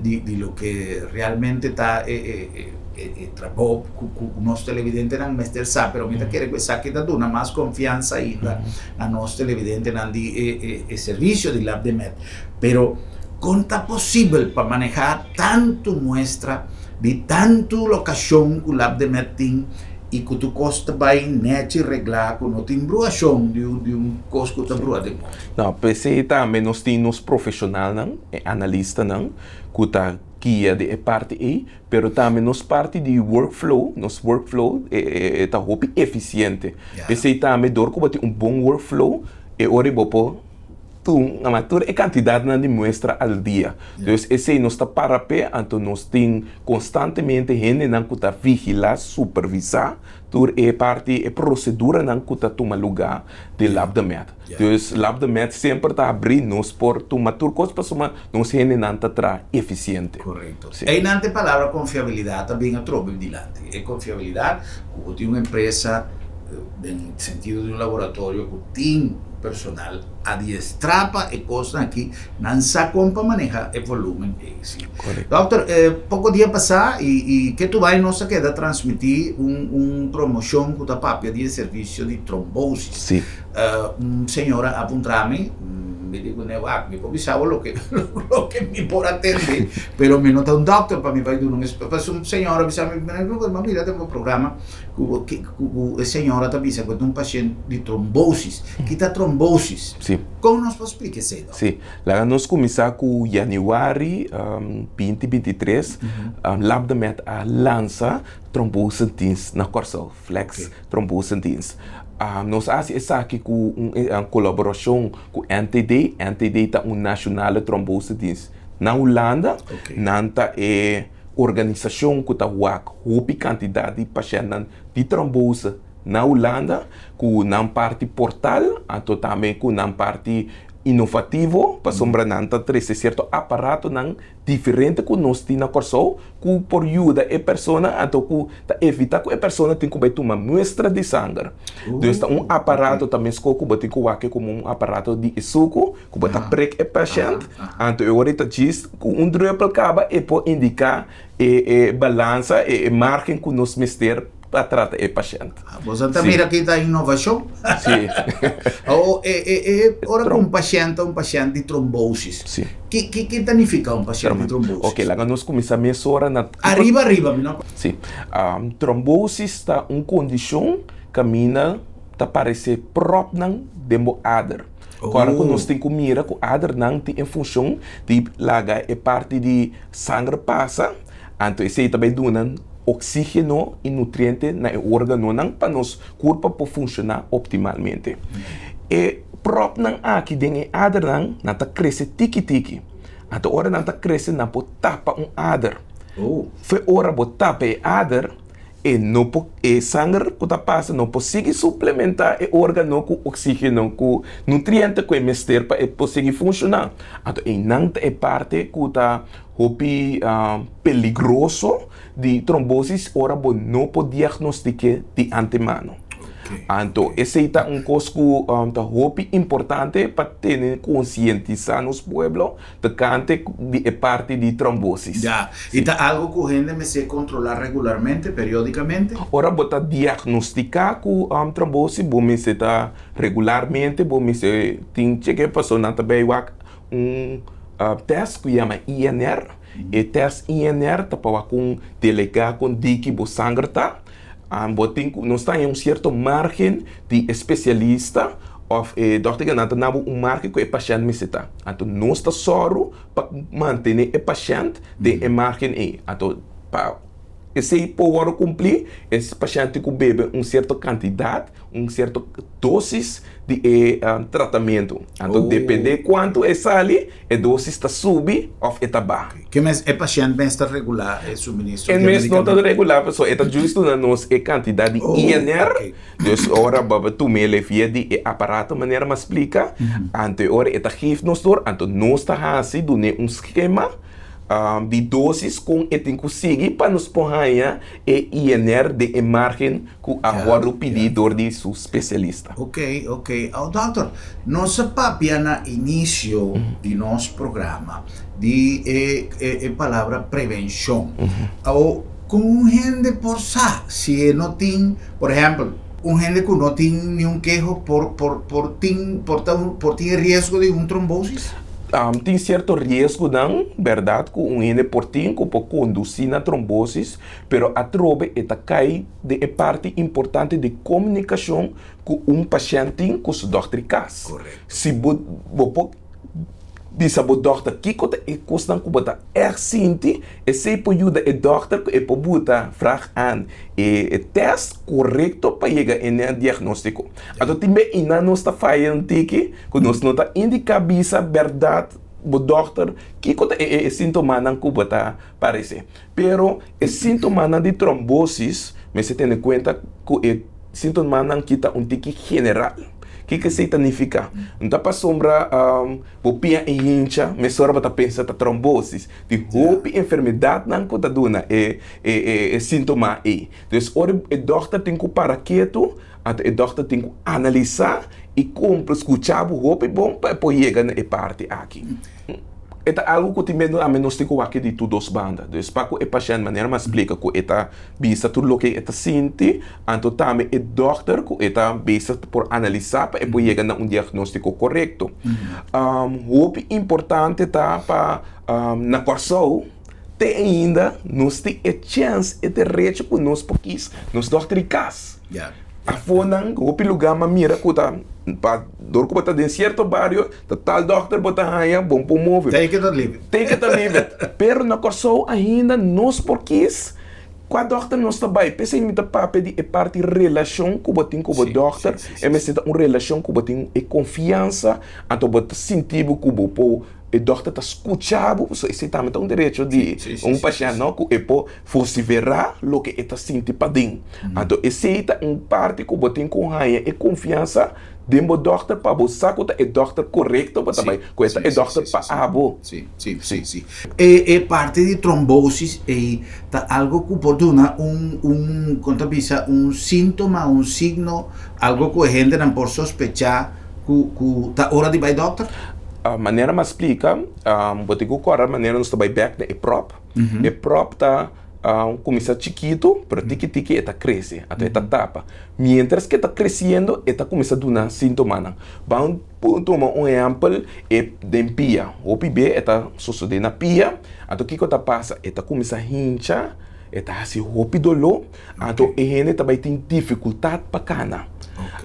S1: di, di loke realmente ta e, e, e, e trabou ku, ku nos televidentenan mester sa, pero mi ta kere ku esaki ta duna mas konfiansa ainda na nos televidentenan di e, e, e servisio di Labdemed. Pero kon ta posibel pa manehá tantu muestra di tantu lokashon ku Labdemed tin i ku tur kos ta bai nèchi reglá ku no tin bruashon di un di un kos ku ta brua den otro?
S2: No, p'esei tambe nos tin nos profeshonalnan, e analistanan ku ta guia di e parti ei, pero tambe nos parti di workflow, nos workflow e ta hopi efisiente. P'esei tambe dor ku bo tin un bon workflow e ora bo por Tun, ama tur e kantidatnan di muestra al dia. Dus esei nos ta para p'e, anto nos tin konstantemente hendenan ku ta vigilá, supervisá tur e parti, e proseduranan ku ta tuma lugá den Lab de Med. Dus Lab de Med semper ta habrí, nos por tuma tur kos pasobra nos hendenan ta traha efisiente.
S1: Korekto. Einan te palabra konfiabilidat ta bin atrobe dilanti. E konfiabilidat ku bo tin un empresa den sentido di un laboratorio ku tin personal adiestrá pa e kosnan aki, nan sa kon pa maneha e volumen ei. Si.
S2: Korekto.
S1: Dokter, poko dia pasá i i ke tu bai nos a keda transmití un un promoshon ku ta papia di e servisio di trombosis.
S2: Si.
S1: Un señora a puntra mi, mi di kuné, wak, mi por bisa bo loke loke mi por atendé, pero mi no ta un dokter pa mi bai duna un espe, pasobra un señora a bisa mi, mi a mira den bo programa ku ku e señora ta bisa ku e ta un pashent di trombosis. Ki ta trombosis?
S2: Sí.
S1: Kon nos por splika esei, dòkter?
S2: Sí. Laga nos kuminsá ku yanüari binti 23, Labdemed a lansa trombosedienst na Kòrsou, Flex Trombosedienst. Nos a hasi esaki ku un kolaborashon ku NTD. NTD ta un Nationale Trombosedienst na Hulanda. Nan ta e organisashon ku ta wak hopi kantidat di pashèntnan di trombose na Hulanda ku nan parti portal anto tambe ku nan parti. inovativo pasobra nan ta trese sierto aparatonan diferente ku nos tin na Kòrsou ku por yuda e persona anto ku ta evitá ku e persona tin ku bai tuma muestra di sanger. Dus ta un aparato ta meskos ku bo tin ku wak komo un aparato di e suku ku bo ta prek e pashènt anto e ora e ta djis ku un drùpel kaba e por indiká e e balansa e margen ku nos mester pa trata e pashènt.
S1: Boso ta mira ki ta inovashon?
S2: Sí.
S1: O e e e ora ku un pashènt ta un pashènt di trombosis.
S2: Sí.
S1: Ki ki ki ta nifiká un pashènt di trombosis?
S2: Oke, laga nos kuminsá mesora na.
S1: Ariba ariba mi no.
S2: Sí. Trombosis ta un kondishon kaminda ta paresé pròpnan den bo ader. Ora ku nos tin ku mira ku adernan tin e funshon di laga e parti di sanger pasa, anto esei ta bai duna oksígeno i nutriente na e órganonan pa nos kurpa por funshoná optimalmente. E pròpnan aki den e adernan, nan ta krese tiki tiki. Anto ora nan ta krese nan por tapa un ader. Fe ora bo tapa e ader, e no por e sanger ku ta pasa no por sigui suplementá e órgano ku oksígeno, ku nutriente ku e mester pa e por sigui funshoná. Anto einan ta e parti ku ta hopi peligroso di trombosis ora bo no por diagnostik'é di antemano. Anto esei ta un kos ku ta hopi importante pa tene konsientisá nos pueblo tokante di e parti di trombosis.
S1: Ya, i ta algu ku hende mester kontrolá regularmente, periódikamente?
S2: Ora bo ta diagnostiká ku trombosis bo mester ta regularmente bo mester tin cheke pasobra nan ta bai wak un tèst ku yama INR. E tèst INR ta pa wak kon delegá kon diki bo sanger ta. Bo tin ku nos ta haña un sierto márgen di e spesialista òf e dòkter ku nan ta duna bo un márgen ku e pashènt mester ta. Anto nos ta sòru pa mantené e pashènt den e márgen ei. Anto pa esei por wòrdu kumplí e pashènt tin ku bebe un sierto kantidat. un sierto dosis di e tratamentu. Anto depende kuantu e sali, e dosis ta subi òf e ta baha.
S1: Ke mes e pashènt mes ta regulá e suministro
S2: di e medikamentu? E mes no ta regulá pasobra e ta justu na nos e kantidat di INR. Dus ora bo a tuma el via di e aparato manera mi a splika, anto e ora e ta geef nos door, anto nos ta hasi dun'é un skema di dosis kon e tin ku sigui pa nos por haña e INR den e margen ku a wòrdu pidí dor di su spesialista.
S1: Ok, ok. Aw dòkter, nos a papia na inisio di nos programa di e e palabra prevenshon. Aw, kon un hende por sa si e no tin, por ehèmpel, un hende ku no tin niun keho por por por tin por ta por tin e riesgo di un trombosis?
S2: Tin sierto riesgonan, bèrdat, ku un hende por tin ku por kondusí na trombosis, Pero atrobe e ta kai den e parti importante di komunikashon ku un pashènt tin ku su dòkter di kas. Si bo bo por bisa bo dòkter kiko ta e kosnan ku bo ta ègt sinti, esei por yuda e dòkter ku e por buta vrag aan e tèst korekto pa yega e nan diagnóstiko. Anto tin be einan nos ta faya un tiki ku nos no ta indiká bisa bèrdat bo dòkter kiko ta e sintomanan ku bo ta parese. Pero e síntomanan di trombosis mester tene kuenta ku e síntomanan ki ta un tiki general. Kiko esei ta nifiká? No ta pasobra bo pia e hincha mesora bo ta pensa ta trombosis. Tin hopi enfermedatnan ku ta duna e e síntoma ei. Dus ora e dòkter tin ku para ketu, anto e dòkter tin ku analisá i kumpli skucha bo hopi bon pa e por yega na e parti aki. E ta algu ku tin miedu ami nos tin ku wak di tur dos banda. Dus pa ku e pashènt manera mi a splika ku e ta bisa tur loke e ta sinti, anto tambe e dòkter ku e ta bezig por analisá pa e por yega na un diagnóstiko korekto. Hopi importante ta pa na Kòrsou te ainda nos tin e chèns, e derecho ku nos por kis nos dòkter di kas. Afonan hopi lugá mi a mira ku ta pa dor ku bo ta den sierto bario ta tal dòkter bo ta haña bon por move.
S1: Take it or leave it.
S2: Take it or leave it. Pero na Kòrsou ainda nos por kis kua dòkter nos ta bai. P'esei mi ta papia di e parti relashon ku bo tin ku bo dòkter. E mester ta un relashon ku bo tin e konfiansa anto bo ta sinti bo ku bo por. E dòkter ta skucha bo, pasobra esei tambe ta un derecho di un pashènt, no? Ku e por vosiferá loke e ta sinti paden. Anto esei ta un parti ku bo tin ku haña e konfiansa den bo dòkter pa bo sa ku ta e dòkter korekto bo ta bai, ku e ta e dòkter pa abo.
S1: Sí, sí, sí, sí. E e parti di trombosis ei ta algo ku por duna un un kon ta bisa un síntoma, un signo, algo ku e hendenan por sospechá ku ku ta ora di bai dòkter?
S2: Manera mi a splika, bo tin ku kòrda manera nos ta bai bèk na e pròp. E pròp ta kuminsá chikitu, pero tiki tiki e ta krese, anto e ta tapa. Miéntras ku e ta kresiendo, e ta kuminsá duna síntomanan. Ban tuma un ehèmpel, e den pia. Hopi be e ta sosodé na pia, anto kiko ta pasa? E ta kuminsá hincha, e ta hasi hopi doló, Anto e hende ta bai tin difikultat pa kana.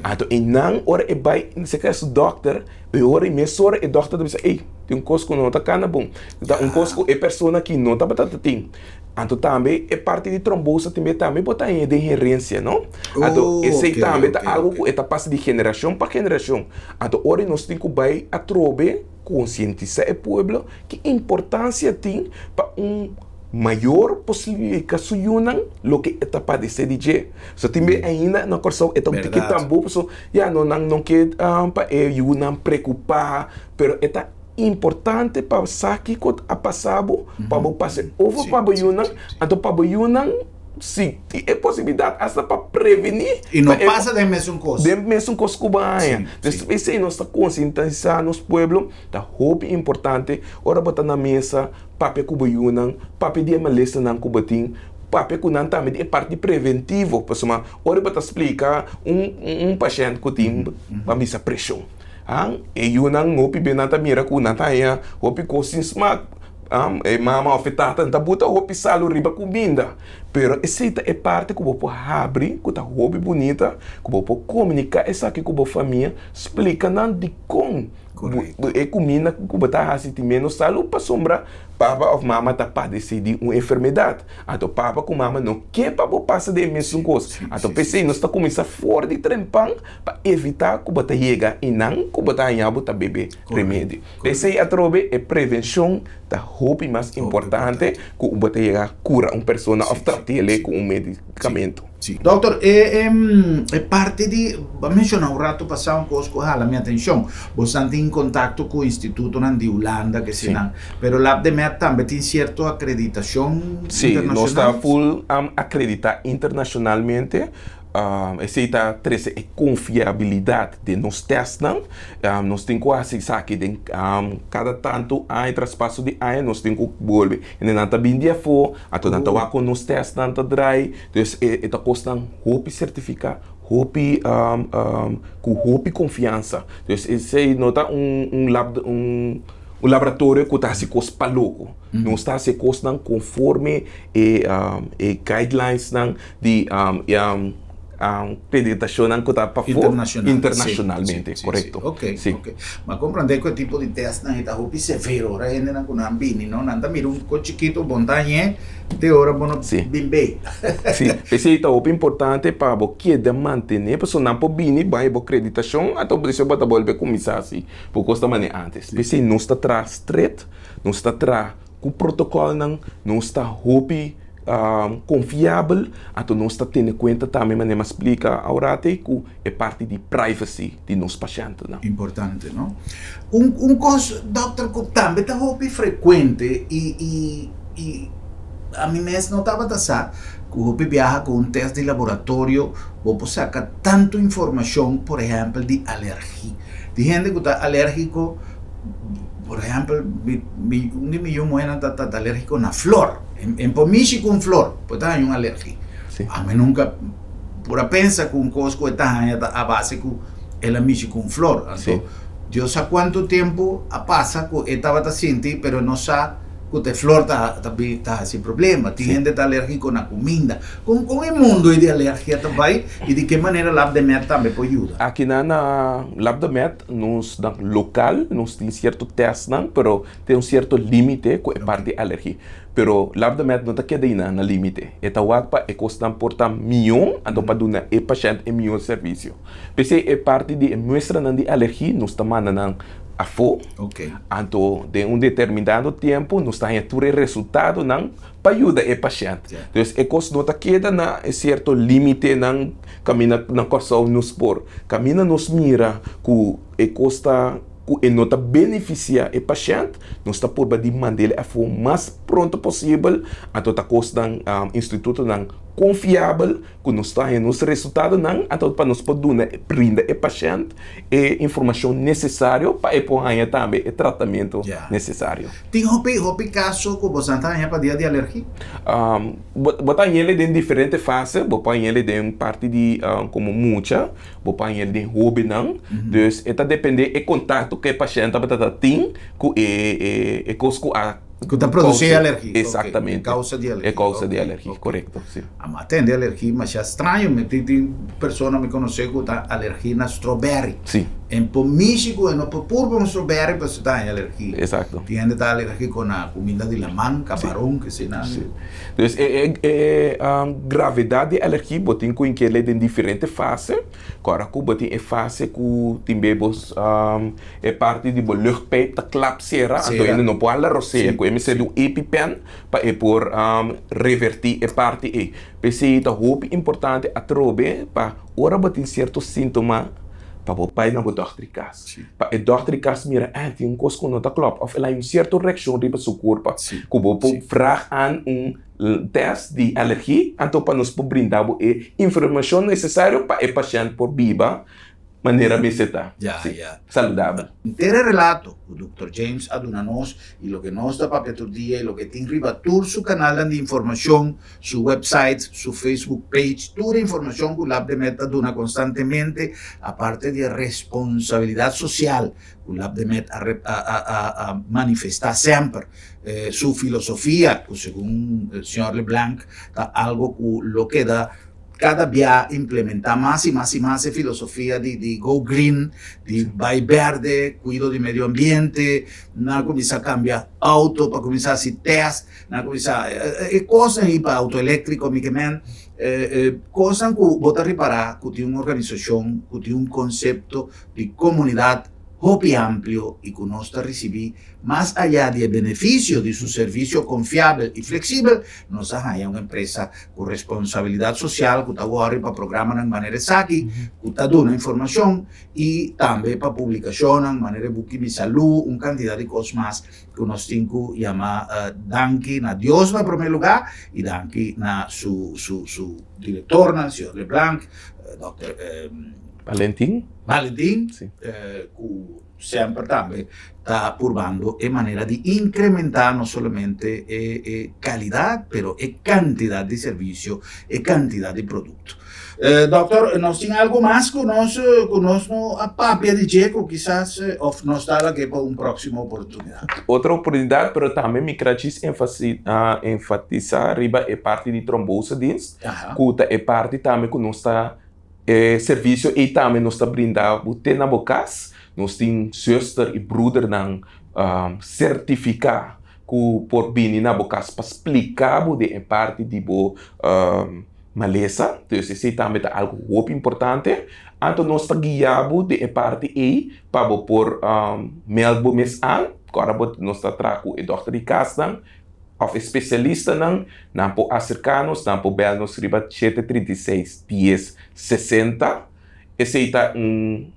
S2: Anto einan ora e bai serka su dòkter, e ora ei mesora e dòkter ta bisa, ey, tin un kos ku no ta kana bon. Ta un kos ku e persona aki no tabata ta tin. Anto tambe e parti di trombosa tin be tambe bo ta haña den herensia, no? Anto esei tambe ta algu ku e ta pasa di generashon pa generashon. Anto ora nos tin ku bai atrobe konsientisá e pueblo ki importansia tin pa un Mayor por splika su yunan loke e ta padesé di dje. So tin be ainda na Kòrsou e ta un tiki tambú paso ya no nan no ke pa e yunan preokupá pero e ta importante pa sa kiko a pasa bo pa bo pasa e over pa bo yunan anto pa bo yunan si tin e posibilidat asta pa prevení
S1: I no pasa den mesun kos.
S2: Den mesun kos ku bo haña. Entonces p'esei nos ta konsientisá nos pueblo ta hopi importante ora bo ta na mesa. Papia ku bo yunan, papia di e malesanan ku bo tin, papia ku nan tambe di e parti preventivo, pasobra ora bo ta splika un un pashènt ku tin ban bisa preshon, ah e yunan hopi be nan ta mira ku nan ta haña hopi kos sin smak, ah e mama òf e tata ta buta hopi salu riba kuminda, pero esei ta e parti ku bo por habri ku ta hopi bunita ku bo por komuniká esaki ku bo famia, splika nan dikon. E kuminda ku bo ta hasi tin ménos salu pasobra papa òf mama ta padesé di un enfermedat. Anto papa ku mama no ke pa bo pasa den e mesun kos. Anto p'esei nos ta kuminsá for di trempan pa evitá ku bo ta yega einan ku bo ta haña bo ta bebe remedi. P'esei atrobe e prevenshon ta hopi mas importante ku bo ta yega kura un persona òf trat'é ku un medikamentu.
S1: Sí. Dokter, e e parti di, bo a menshoná un rato pasá un kos ku a hala mi atenshon. Bosan tin kontakto ku institutonan di Hulanda, ke si nan. Pero Labdemed tambe tin sierto akreditashon
S2: Sí, nos ta full akreditá internashonalmente. Esei ta trese e konfiabilidat den nos tèstnan. Nos tin ku hasi esaki den kada tantu aña, traspaso di aña nos tin ku bolbe. Hende nan ta bin di afó, anto nan ta wak kon nos tèstnan ta drai. Dus e ta kosnan hopi sertifiká, hopi ku hopi konfiansa. Dus esei no ta un un lab un un laboratorio ku ta hasi kos pa loko. Nos ta hasi e kosnan konforme e e guidelinesnan di akreditashonnan ku ta pafó
S1: Internashonal.
S2: internashonalmente,
S1: Sí, sí,
S2: korekto.
S1: sí. Oké,
S2: Sí.
S1: oké. Ma komprendé ku e tipo di tèstnan ei ta hopi severo. Ora hendenan ku nan bini, no, nan ta mira un kos chikitu, bon ta hañ'é. Te ora bo no
S2: Sí.
S1: bin bei.
S2: Sí, p'esei ta hopi importante pa bo keda mantené, pasobra nan por bini bai bo akreditashon, anto por esei bo ta bolbe kuminsá hasi bo kos ta manera ántes. P'esei nos ta traha stret, nos ta traha ku protokòlnan, nos ta hopi konfiabel, anto nos ta tene kuenta tambe manera mi a splika aworate ku e parti di privacy di nos pashentenan.
S1: Importante, no? Un un kos dòkter ku tambe ta hopi frekuente i i i ami mes no tabata sa ku hopi biaha ku un tèst di laboratorio bo por saka tantu informashon por ehèmpel di alergi. Di hende ku ta alérgiko por ehèmpel mi mi un di mi yu muhénan ta ta alérgiko na flor. E por mishi ku un flor por ta haña un alergi. Ami nunka por a pensa ku un kos ku e ta haña ta a base ku el a mishi ku un flor. Anto Dios sa kuantu tempu a pasa ku e tabata sinti pero no sa ku ta e flor ta ta hasi problema. Tin hende ta alergiko na kuminda. Kon kon e mundu ei di alergia ta bai i di ke manera Labdemed tambe por yuda?
S2: Aki na na Labdemed nos na lokal nos tin sierto tèstnan pero tin un sierto límite ku e parti alergi. Pero Labdemed no ta keda einan na límite. E ta wak pa e kosnan por ta mihó anto pa duna e pashènt e mihó servisio. P'esei e parti di e muestranan di alergi nos ta manda nan. afó. Anto den un determinado tempu nos ta haña tur e resultadonan pa yuda e pashènt. Dus e kos no ta keda na e sierto límitenan kaminda na Kòrsou nos por. Kaminda nos mira ku e kos ta ku e no ta benefisiá e pashènt, nos ta purba di mand'el afó mas pronto posibel. Anto ta kosnan, institutonan konfiabel ku nos ta haña nos resultadonan, anto pa nos por duna, brinda e pashènt e informashon nesesario pa e por haña tambe e tratamentu nesesario.
S1: Tin hopi, hopi kaso ku boso ta haña pa dia di alergia?
S2: Bo ta hañ'el den diferente fase, bo por hañ'el den parti di komo mucha, bo por hañ'el den hóbennan, dus e ta dependé e kontakto ku e pashènt tabata tin ku e e kos ku a
S1: Ku ta produsí e alergia.
S2: Exactamente.
S1: E kousa di alergia.
S2: E kousa di alergia, korekto, si.
S1: A atende alergia masha straño, mi tin tin persona mi konosé ku ta alergia na strawberry.
S2: Si.
S1: En por mishi ku e no por purba un strawberry pasobra ta haña alergia.
S2: Exacto.
S1: Tin hende ta alergiko na kuminda di laman, kamaron, kesina.
S2: Si. Dus e e gravedat di alergia bo tin ku inkele den diferente fase. Kòrda ku bo tin e fase ku tin be bo e parti di bo luchtpijp ta klap sera, anto hende no por hala rosea ku e mester di un EpiPen pa e por reverti e parti ei. P'esei ta hopi importante atrobe pa ora bo tin sierto sintoma pa bo bai na bo dòkter di kas. Pa e dòkter di kas mira, eh, tin un kos ku no ta klòp òf el hay un sierto reakshon riba su kurpa ku bo por vrag aan un test di alergi, anto pa nos por brinda bo e informashon nesesario pa e pashènt por biba manera mester ta, sí, saludabel.
S1: Henter e relato ku Dòkter James a duna nos i loke nos ta papia tur dia i loke tin riba tur su kanalnan di informashon, su website, su Facebook page, tur e informashon ku Labdemed ta duna konstantemente, aparte di e responsabilidat sosial ku Labdemed a a manifestá semper su filosofia ku segun señor Leblanc ta algo ku lo keda kada bia implementá mas i mas i mas e filosofia di di go green, di bai berde, kuido di medio ambiente, nan a kuminsá kambia auto pa kuminsá hasi tèst, nan a kuminsá e kosnan ei pa auto eléktriko mi ke men kosnan ku bo ta ripará ku tin un organisashon ku tin un konsepto di komunidat hopi amplio i ku nos ta risibí mas ayá di e benefisio di su servisio konfiabel i fleksibel, nos a haña un empresa ku responsabilidat sosial ku ta wòri pa programanan manera esaki ku ta duna informashon i tambe pa publikashonnan manera e buki Mi Salú, un kantidat di kos mas ku nos tin ku yama danki na Dios na promé lugá i danki na su su su direktornan, señor Leblanc, dòkter.
S2: Valentin.
S1: Valentin, ku semper tambe ta purbando e manera di inkrementá no solamente e kalidat, pero e kantidat di servisio, e kantidat di produkto. Dòkter, nos tin algu mas ku nos ku nos no a papia di dje ku kisas òf nos ta lag'é pa un próksimo oportunidat?
S2: Otro oportunidat, pero tambe mi kra djis enfatisá riba e parti di trombosedienst, ku ta e parti tambe ku nos ta E servisio ei tambe nos ta brinda bo te na bo kas. Nos tin zuster i broedernan sertifiká ku por bini na bo kas pa splika bo den e parti di bo malesa. Dus esei tambe ta algu hopi importante. Anto nos ta guia bo den e parti ei pa bo por mèld bo mes an. Ora bo nos ta traha ku e dòkter di kasnan. Òf e spesialistanan, nan por aserká nos, nan por bèl nos riba shete 36 dies 60. Esei ta un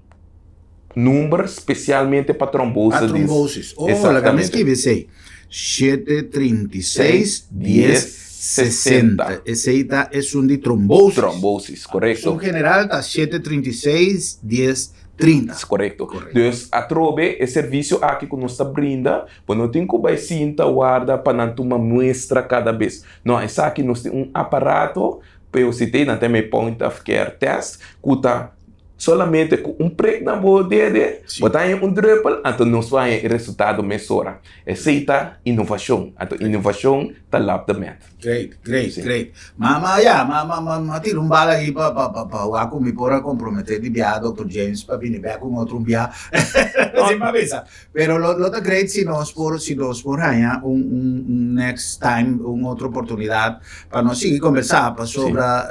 S2: number spesialmente pa trombosis.
S1: Pa trombosis. Oh, laga mi skibi esei. Shete 36 dies 60. Esei ta esun di trombosis.
S2: Trombosis, korekto.
S1: Esun general ta shete 36 dies 30.
S2: Korekto. Dus atrobe e servisio aki ku nos ta brinda Bo no tin ku bai sinta warda pa nan tuma muestra kada bes. No, esaki nos tin un aparato, POCT, nan ta yama e point of care test, ku ta solamente ku un prek na bo dede, bo ta haña un drùpel, anto nos por haña e resultado mesora. Esei ta inovashon. Anto inovashon ta lap de mèt.
S1: Great, great, great. Ma, ma, ya, ma, ma, ma, ma tira un bala ahí pa, pa, pa, pa wak ku mi por a komprometé di biaha Dòkter James pa bini bèk un otro un biaha. Si mi a bisa. Pero lo, lo ta great si nos por, si nos por haña un, un, un next time, un otro oportunidat pa nos sigui kombersá pasobra,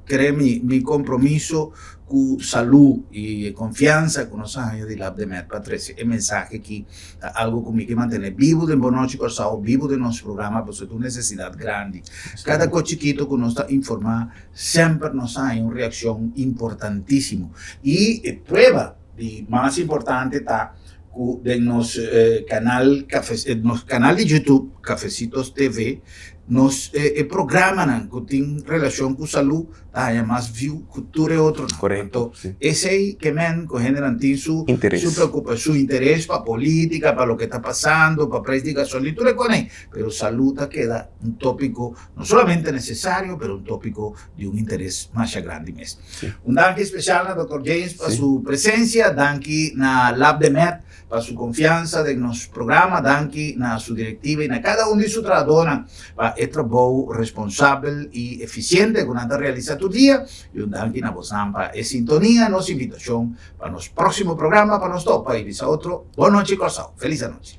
S1: kere mi, mi kompromiso. ku salú i e konfiansa ku nos a haña di Lab de Med pa trese e mensahe aki ta algu ku mi ke mantené bibu den Bon Nochi Kòrsou, bibu den nos programa pasobra ta un nesesidat grandi. Kada kos chikitu ku nos ta informá semper nos a haña un reakshon importantísimo. I e prueba di mas importante ta ku den nos kanal nos kanal di YouTube Cafecitos TV nos e programanan ku tin relashon ku salú ta haña mas view ku tur e otronan.
S2: Korekto,
S1: Anto
S2: si.
S1: esei ke men ku hendenan tin su
S2: Interes.
S1: su preocupa su interes pa politica, pa loke ta pasando, pa prijs di gasolin, tur e kos ei. Pero salud ta keda un topico no solamente necesario, pero un topico di un interes masha grandi mes.
S2: Si.
S1: Un danki special na Doctor James pa
S2: Si.
S1: su presencia, danki na Lab de Med pa su confiansa den nos programa, danki na su directiva y na cada un di su trahadornan pa e trabou responsabel y eficiente cu nan ta realisa tur dia y un danki na bosnan pa e sintonia, nos invitacion pa nos proximo programa pa nos topa y bisa otro bon nochi Corsou. Feliz anochi.